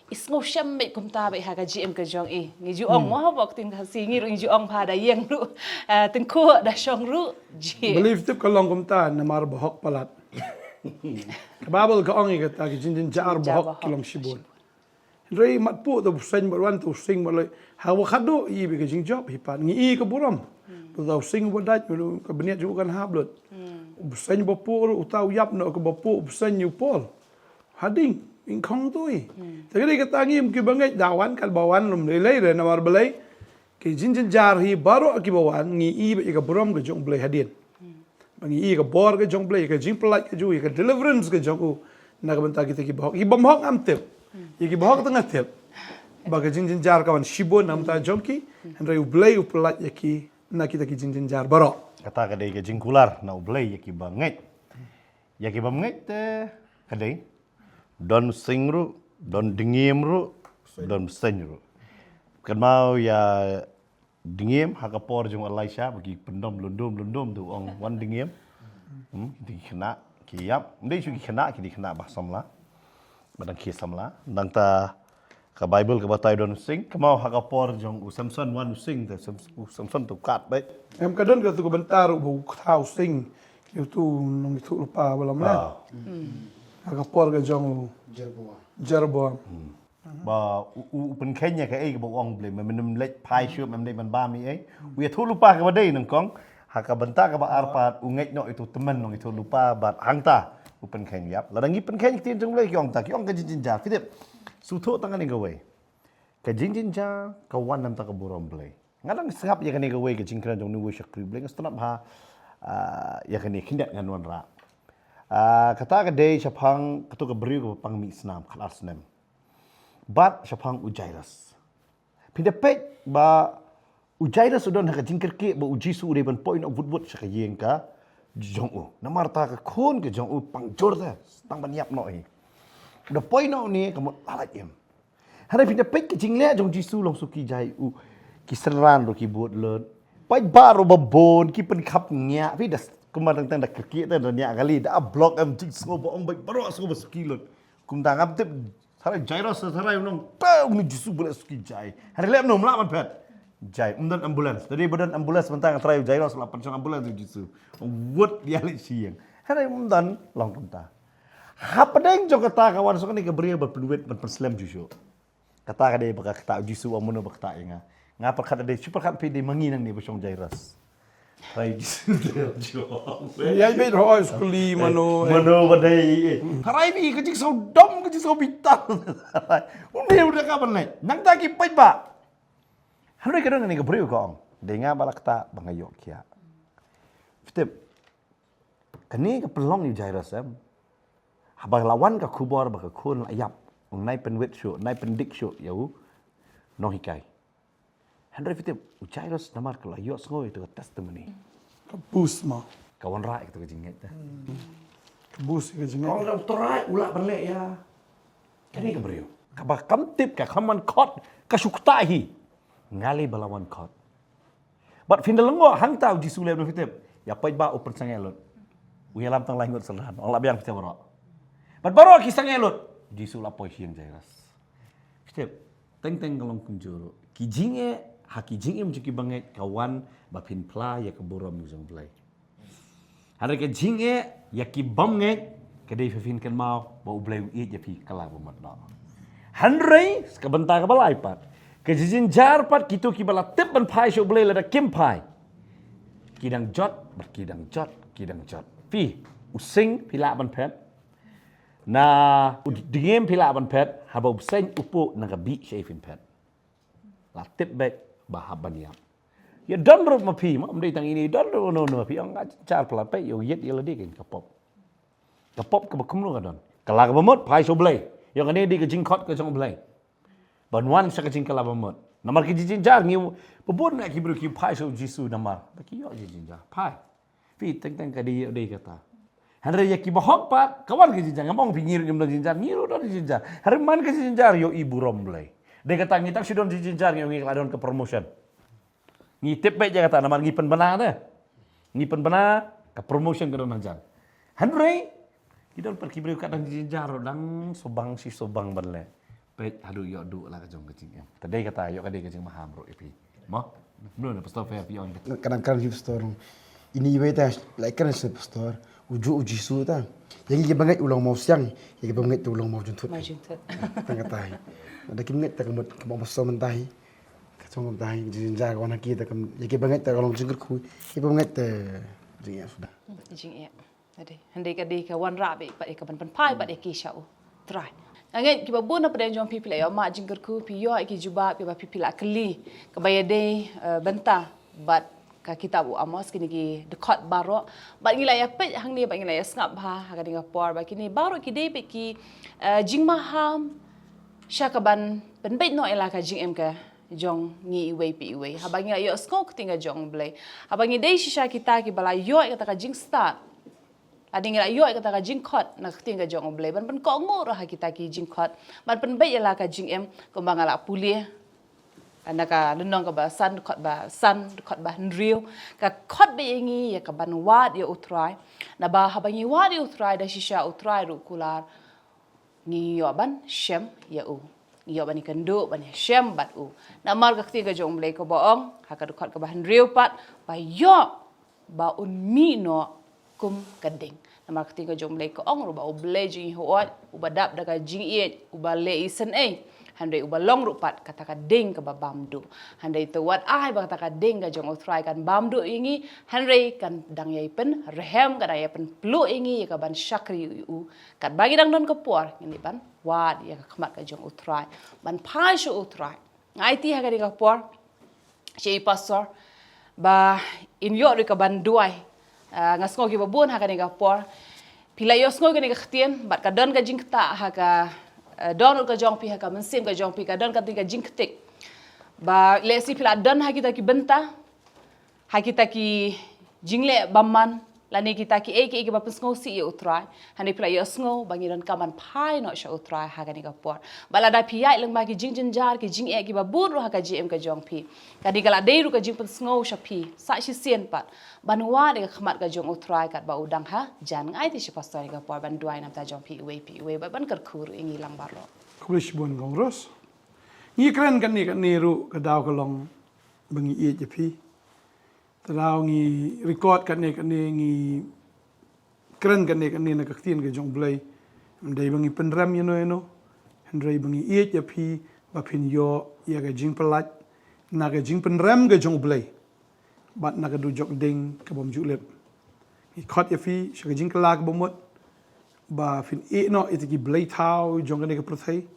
I sngewshem beit kumta beit ha ka jingim ka jong i. Ngi ju ong mo ha bok ktien Khasi ngi ruh ngi ju ong pha da ïeng ruh, eh, tyngkhuh da shong ruh, jia. Believe tip ka long kumta namar ba hok palat. Ka Baibl ka ong ïa kata ka jingjynjar ba hok ki long shibun. Hynrei mat puh ta u bseiñ bad wan ta u sing bad leit. Ha wa khadduh i bad ka jingjop hi pat ngi i ka burom. Ba ta u sing ba dait ka bniat ju kan hap lut. U bseiñ ba puh ruh uta u yap noh ka ba puh u bseiñ u Paul. Hading, ing khong tui. Ta ka dei kata ngi ki bangeit da wan kat ba wan lum lei lei re namar balei. Ki jingjynjar hi baroh ki ba wan ngi i bad i ka burom ka jong Blei hadien. Ba ngi i ka bor ka jong Blei, ka jingpyllait ka jong u, ka deliverance ka jong u. Na ka bynta kita ki bahok. Ki bym hok ngam tip. Ïa ki bahok tang nga tip. Ba ka jingjynjar ka wan shibun na ka bynta jong ki. Hynrei u Blei u pyllait ïa ki na kita ki jingjynjar baroh. Kata ka dei ka jingkular na u Blei ïa ki bangeit. Ïa ki bym ngeit te ka dei. Don sing ruh, don dngiem ruh, don seng ruh. Kynmaw ïa dngiem ha ka por jong Elisha ba ki pyndom lundum lundum tu ong wan dngiem. Hmm, ki khynnah ki ïap. Ym dei shu ki khynnah, ki dei khynnah ba samla. Ba dang ki samla. Nangta ka Bible ka batai don sing, kynmaw ha ka por jong u Samson wan u sing te Sam- u Samson tu kat beit. Em ka don ka tu ka bynta ruh ba u kata u sing. Ïa tu nong ïa tu lupa ba lam. Ah. Ha ka por ka jong u Jeroboam. Jeroboam. Ba u, u, u pynkheiñ ïa kaei kaba u ong Blei, me men leit phai shuh, mem leit ban bam ei ei. U ïathuh lypa kaba dei nyngkong. Ha ka bynta kaba ar pat u ngeit noh ïa utu u tymmen nong ïathuh lypa bad hangta u pynkheiñ ïap. Lada ngi pynkheiñ ktien jong Blei ki ong ta, ki ong ka jingjynjar. Phi tip. Shu thoh tang kane kawei. Ka jingjynjar ka wan na ka bynta ka burom Blei. Nga dang sngap ïa kane kawei ka jingkren jong une uwei u shakri Blei, nga sngap ha, ah, ïa kane khyndiat ngan wanrah. Ah, kata ka dei shaphang kato ka briew kaba pang mih snam, khatar snem. Bad shaphang u Jairus. Phi da peit ba u Jairus u don ha ka jingkyrkieh ba u Jisu u dei ban poi noh wut wut sha ka ïing ka jong u. Namar ta ka khun ka jong u pang jur te, tang ban ïap noh hi. U da poi noh une ka mut la lait im. Hynrei phi da peit ka jingleh jong u Jisu long suki jai u, ki synran ruh ki bud lut. Paidbah ruh ba bun ki pynkhap ngiah, phi da kumba tang tang da kyrkieh te da ngiah kali da block em jingsngew ba ong bad baroh sngew ba suki lut. Kumta ngam tip. Tharai Jairus, tharai u nong, pau ni Jisu ba leh suki jai. Hynrei leh ym lah ban phet. Jai, ym don ambulance. Tadi ba don ambulance mynta nga tharai u Jairus la pynshong ambulance u Jisu. Wut ïa leit sha ïing. Hynrei ym don long kumta. Hapdeng jong kata ka wan shuh kane ka briew ban pynwit ban pynslem Jisu. Kata ka dei ba ka kata u Jisu u ong mano ba kata ïa nga. Nga pyrkhat dei, shu pyrkhat phi dei ma ngi nangne ba shong Jairus. Tharai Jisu te ong jong. Ïa beit roi skuli mano. Mano ba dei. Tharai phi ka jingsaw dom ka jingsaw bitar. Une u da ka ban leh. Nangta ki paidbah. Hynrei ka don kane ka briew ka ong. Dei nga ba la kata ba nga ïoh kiad. Phi tip. Kane ka pynlong ïa u Jairus em. Haba la wan ka khubor ba ka khun la ïap. Ong nai pynwit shuh, nai pyndik shuh ïa u nonghikai. Hynrei phi tip, u Jairus namar ka la ïohsngew ïa tu ka testimony. Ka boost mo. Ka wanrah ïa tu ka jingngeit te. Ka boost ïa ka jingngeit. Ka ong u Trai u lah ban leh ïa kane ka briew. Kaba kam tip ka kam wan khot ka shu ktah hi. Nga lei ba la wan khot. Bad phin da lyngngoh hangta u Jisu leh ba phi tip. Ïa paidbah u pynsangeh lut. U ïalam tang lai ngut synran. Ong lah biang phi tip baroh. Bad baroh ki sangeh lut. U Jisu la poi sha ïing Jairus. Phi tip. Teng teng ka long kumjuh ruh. Ki jingeh, ha ki jingim jong ki bangeit ka wan ba phin phla ïa ka burom jong Blei. Hynrei ka jingeh ïa ki bym ngeit ka dei phi phin kynmaw ba U Blei u ïeit ïa phi ka la ba mut noh. Hynrei ka bynta kaba lai pat ka jingjynjar pat kito kiba la tip ban phai sha U Blei lada kim phai. Ki dang jot bad ki dang jot ki dang jot. Phi u sing phi lah ban phet. Na u dngiem phi lah ban phet haba u bseiñ u puh na ka bih shaei phin phet. La tip beit ba hap ban ïap. Ïa don ruh ma phi, ma ym dei tang ine, don ruh no no phi ong nga jynjar pla peit ïa u ïeit ïa lade kein ka pop. Ka pop kaba kumno ka don. Ka la kaba mut phai sha U Blei. Ïa kane dei ka jingkhot ka jong U Blei. Ban wan sha ka jingkylla ba mut. Namar ki jingjynjar ngi ba bun na ki briew ki phai sha U Jisu namar ba ki ïoh jingjynjar. Phai. Phi teng teng ka dei ïoh dei kata. Hynrei ïa kiba hok pat ka wan ka jingjynjar, ngam ong phi ngi ruh ngim don jingjynjar, ngi ruh don jingjynjar. Hynrei man ka jingjynjar ïohi burom Blei. Dei kata ngi tang shu don jingjynjar ngi ong ngi ka la don ka promotion. Ngi tip beit ïa kata namar ngi pynbna te. Ngi pynbna ka promotion ka don hajan. Hynrei ki don pat ki briew ka don jingjynjar ruh dang subang shi subang ban leh. Peit haduh ïoh duh la ka jong ka jingim. Te dei kata ïoh ka dei ka jingmaham ruh ïa phi. Mo? Mano na pastor phi phi ong. Kadang kadang hi pastor. Ini iwei ta la kren sa pastor. Uju u Jisu ta. Ïa ngi ba ngeit u long mawsiang, ïa ngi ba ngeit u long mawjynthut. Mawjynthut. Tang kata hi. Da kim ngeit te ka mut ka bang pastor mynta hi. Ka song mynta hi jingja ka wan ha ki te kam ya ki bang ngeit te ka long jingkyrkhu. Ki bang ngeit te jingïa suda. Jingïa. Ade, hynrei ka dei ka wanrah bad ka ban pynphai bad ki sha U Trai. Nga ngeit kiba bun na pdeng jong phi phi la ïoh mad jingkyrkhu, phi ïoh ki jubab kiba phi phi la kylli kaba ïadei bynta bad ka kitab u Amos, kine ki dkhot baroh. Bad ngi la ïa peit hangne bad ngi la ïa sngap bha ha kane ka por ba kine baroh ki dei bad ki jingmaham sha ka ban pynbeit noh ïa la ka jingim ka jong ngi iwei pa iwei. Haba ngi la ïohsngew ka ktien ka jong U Blei, haba ngi dei shisha kita kiba la ïoh ïa kata ka jingstad, lane ngi la ïoh ïa kata ka jingkhot na ka ktien ka jong U Blei, ban pynkohnguh ruh ha kita ki jingkhot, ban pynbeit ïa la ka jingim. Kumba nga la pule na ka lynnong kaba san, dkhot ba san, dkhot ba hynriew, ka khot beit ïa ngi ïa ka ban wad ïa U Trai. Naba haba ngi wad ïa U Trai, da shisha U Trai ruh u kular ngi ïoh ban shem ïa u, ngi ïoh ban ïakynduh, ban ïashem bad u. Namar ka ktien ka jong U Blei kaba ong ha ka dkhot kaba hynriew pat, ba ïoh ba un mih noh kum ka ding. Namar ka ktien ka jong U Blei ka ong ruh ba U Blei jong ngi hooid uba dap da ka jingïeit, uba leh isynei, hynrei uba long ruh pat kata ka ding kaba bam duh. Hynrei to wat ai ba kata ka ding ka jong U Trai kan bam duh ïa ngi, hynrei kan dang ïai pynrhem, kan dang ïai pynpluh ïa ngi ïa ka ban shakri ïa u. Katba ngi dang don ka por, ngin ïa ban wad ïa ka khmat ka jong U Trai, ban phai sha U Trai. Nga aiti ha kane ka por sha i pastor ba in ïoh ruh ka ban duwai. Nga sngew kiba bun ha kane ka por phi la ïohsngew kane ka ktien bad ka don ka jingktah ha ka dohnud ka jong phi, ha ka mynsiem ka jong phi ka don kane ka jingktik ba lehse phi la don ha kita ki bynta, ha kita ki jingleh bymman, lane kita kiei kiei kiba pynsngewsih ïa U Trai. Hynrei phi la ïohsngew ba ngi donkam ban phai noh sha U Trai ha kane ka por. Bad lada phi ïaid lyngba ki jingjynjar, ki jingeh kiba bun ruh ha ka jingim ka jong phi, ka dei ka la dei ruh ka jingpynsngew sha phi sa shisien pat ban wad ïa ka khmat ka jong U Trai katba u dang hajan. Nga aiti sha i pastor ha kane ka por ban duwai na ka bynta jong phi iwei pa iwei bad ban kyrkhu ruh ïa ngi lang baroh. Khublei shibun Kong Ros. Ngi kren kane kane ruh ka daw ka long ba ngi ïeit ïa phi. Te daw ngi record kane kane, ngi kren kane kane na ka ktien ka jong U Blei. Ym dei ba ngi pynrem ïano ïano, hynrei ba ngi ïeit ïa phi ba phin ïoh ïa ka jingpyllait na ka jingpynrem ka jong U Blei bad na ka dujok ding ka bym ju lip. Ngi khot ïa phi sha ka jingkylla ka bamut ba phin ïeh noh ïa kita ki blei thaw jong kane ka pyrthei,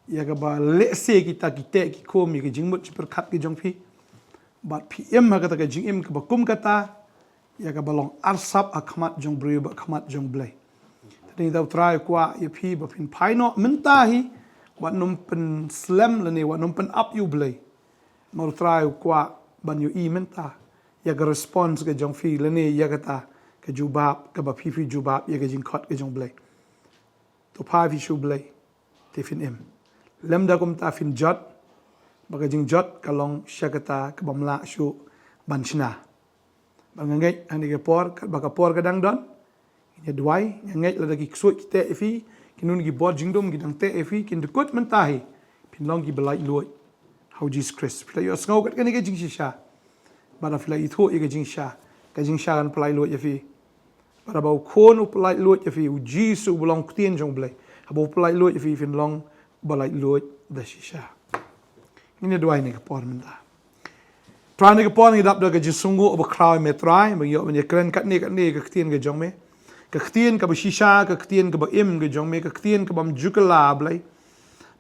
ïa kaba lehse kita ki teh ki khum ïa ka jingmut jingpyrkhat ka jong phi. Bad phi im ha kata ka jingim kaba kum kata, ïa kaba long arsap ha khmat jong briew bad khmat jong Blei. Te dei U Trai u kwah ïa phi ba phin phai noh mynta hi, wat nym pynslem lane wat nym pynap ïa U Blei. Namar U Trai u kwah ban ïohi mynta ïa ka response ka jong phi lane ïa kata ka jubab kaba phi phi jubab ïa ka jingkhot ka jong Blei. To phai phi sha U Blei te phin im. Lymda kumta phin jot, ba ka jingjot ka long sha kata ka bym lah shuh ban shna. Bad nga ngeit ha kane ka por, katba ka por ka dang don, ngin ïa duwai. Nga ngeit lada ki ksuid ki teh ïa phi, ki nun ki bor jingdum ki dang teh ïa phi, kin dkut mynta hi phin long kiba laitluid ha U Jisu Khrist. Phi la ïohsngew kat kane ka jingshisha, bad lada phi la ithuh ïa ka jingshisha, ka jingshisha kan pyllait luid ïa phi. Bad haba U Khun u pyllait luid ïa phi, U Jisu uba long Ktien jong U Blei, haba u pyllait luid ïa phi, phin long uba laitluid da shisha. Ngin ïa duwai ha kane ka por mynta. Trai, ha kane ka por ngi dap da ka jingsngewnguh ba khraw ïa me Trai, ba ngi ïoh ban ïa kren katne katne ka ktien ka jong me. Ka ktien kaba shisha, ka ktien kaba im ka jong me, ka ktien ka bym ju kylla Blei.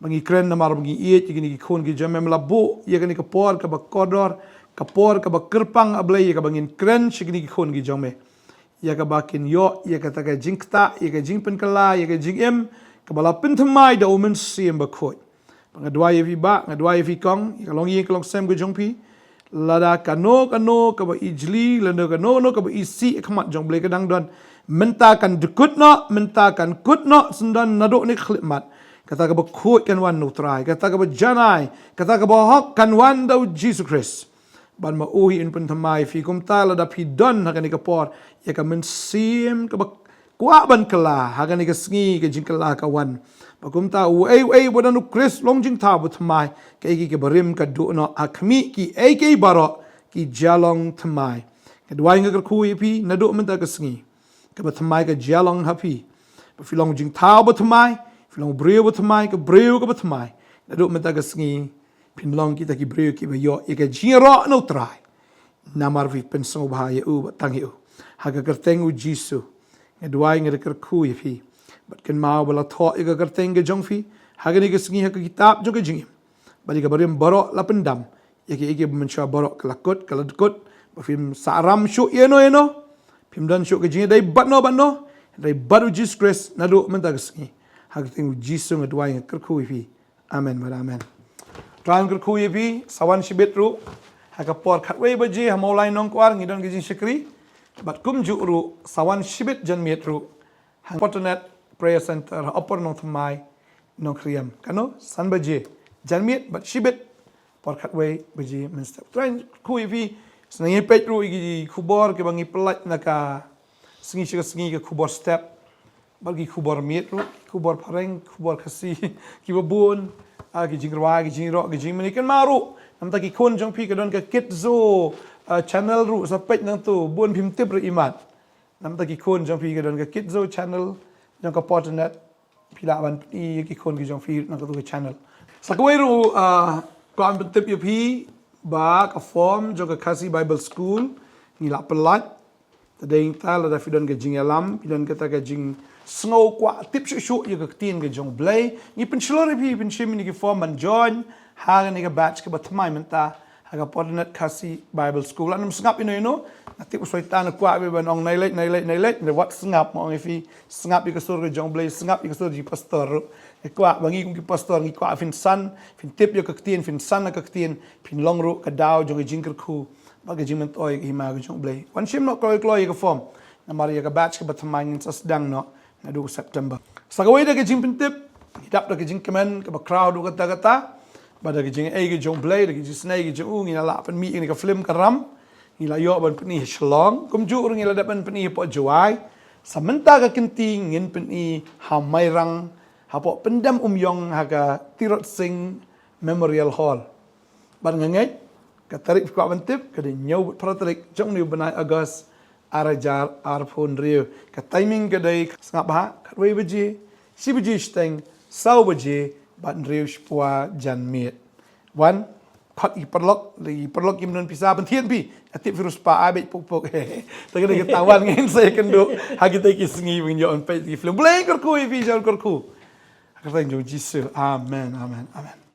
Ba ngi kren namar ba ngi ïeit ïa kine ki khun ki jong me, me la buh ïa kane ka por kaba kordor, ka por kaba kyrpang A Blei, ïa kaba ngin kren sha kine ki khun ki jong me. Ïa kaba kin ïoh ïa kata ka jingktah, ïa ka jingpynkylla, ïa ka jingim kaba la pynthymmai da U Mynsiem Bakhuid. Ba nga duwai ïa phi Bah, nga duwai ïa phi Kong, ïa ka longïing ka longsem ka jong phi. Lada kano kano kaba ijli, lada kano kano kaba isih ha khmat jong Blei ka dang don, mynta kan dkut noh, mynta kan kut noh syndon naduh ne khyllipmat. Kata kaba khuid kan wan na U Trai, kata kaba janai, kata kaba hok kan wan da U Jisu Khrist. Bad ma u hi un pynthymmai ïa phi. Kumta lada phi don ha kane ka por ïa ka mynsiem kaba kwah ban kylla ha kane ka sngi, ka jingkylla ka wan. Ba kumta uei uei uba don U Khrist long jingthaw bathymmai, kaei kaei kaba rim ka duh noh, ha khmih kiei kiei baroh ki jia long thymmai. Nga duwai nga kyrkhu ïa phi naduh mynta ka sngi, kaba thymmai ka jia long ha phi. Ba phi long jingthaw bathymmai, phi long briew bathymmai, ka briew kaba thymmai. Naduh mynta ka sngi phin long kita ki briew kiba ïoh ïa ka jingïaroh na U Trai. Namar phi pynsngewbha ïa u bad tang ïa u. Ha ka kyrteng U Jisu nga duwai, nga da kyrkhu ïa phi. Bad kynmaw ba la thoh ïa ka kyrteng ka jong phi ha kane ka sngi ha ka kitab jong ka jingim. Bad ïa ka barim baroh la pyndam, ïa ka, ïa ka mynshuwa baroh ka la kut, ka la dkut. Ba phim sahram shuh ïano ïano. Phim don shuh ka jingïadei bad no bad no, hynrei bad U Jisu Khrist naduh mynta ka sngi. Ha ka kyrteng U Jisu nga duwai, nga kyrkhu ïa phi. Amen bad amen. Trai un kyrkhu ïa phi, sa wan shibit ruh ha ka por khatwei baje ha Mawlai Nongkwar ngi don ka jingshakri. Bad kumjuh ruh sa wan shibit janmiet ruh ha Fortinet Prayer Center ha Upper Nongthymmai, Nongkriam. Kano, san baje janmiet bad shibit por khatwei baje mynstep. Trai un kyrkhu ïa phi, sa ngi peit ruh ïa ki khubor kiba ngi pynlait na ka sngi sha ka sngi, ka khubor step. Bad ki khubor miet ruh, ki khubor phareng, ki khubor Khasi, kiba bun, ah, ki jingrwai, ki jingïaroh, ki jingmane, kynmaw ruh. Namta ki khun jong phi ka don ka Kidzoo, ah, channel ruh, sa peit nangto, bun phim tip ruh imat. Namta ki khun jong phi ka don ka Kidzoo channel jong ka Fortinet, phi lah ban pyni ïa ki khun ki jong phi na kato ka channel. Sa kawei ruh, ah, kwah ban pyntip ïa phi ba ka form jong ka Khasi Bible School ngi la pynlait. Te dei nangta lada phi don ka jingïalam, phi don kata ka jingsngew kwah tip shuh shuh ïa ka ktien ka jong U Blei, ngi pynshlur ïa phi, pynshim ïa ki form ban join ha kane ka batch kaba thymmai mynta ha ka Fortinet Khasi Bible School. Lada ym sngap ïano ïano, nga tip u Soitan u kwah beit ban ong nai leit, nai leit, nai leit, nai wat sngap, ma ong ïa phi, sngap ïa ka sur ka jong U Blei, sngap ïa ka sur jong ki pastor ruh. Ngi kwah ba ngi kum ki pastor ngi kwah phin san, phin tip ïa ka ktien, phin san ïa ka ktien, phin long ruh ka daw jong ka jingkyrkhu bad ka jingmyntoi ïa ka hima ka jong U Blei. Wan shim noh kloi kloi ïa ka form. Namar ïa ka batch kaba thymmai ngin sa sdang noh naduh September. Sa kawei de ka jingpyntip, ngi dap da ka jingkmen kaba khraw haduh katta katta. Bad da ka jingaiei ka jong U Blei, da ka jingisynei ka jong u, ngi la lah pynmih ïa kane ka film Ka Ram. Ngi la ïoh ban pyni ha Shillong, kumjuh ruh ngi la dep ban pyni hapoh Jowai. Sa mynta ka kynti ngin pyni ha Mairang, hapoh Pyndem Umïong ha ka Tirot Sing Memorial Hall. Bad nga ngeit ka tarik phi kwah ban tip ka dei hynñiew bad phra tarik jong une u bnai August ar hajar arphew hynriew. Ka timing ka dei, sngap bha, khatwei baje, shi baje shiteng, saw baje bad hynriew shiphew janmiet. Wan, khot ïa ki paralok, ïa ki paralok kim don pisa, pynthied phi. Nga tip phi ruh spah, ai beit puk puk. Te ka dei kata, wan ngin sa ïakynduh ha kita ki sngi ba ngin ïoh ban peit ïa ki film. U Blei un kyrkhu ïa phi, un kyrkhu. Ha ka kyrteng jong U Jisu. Amen, amen, amen.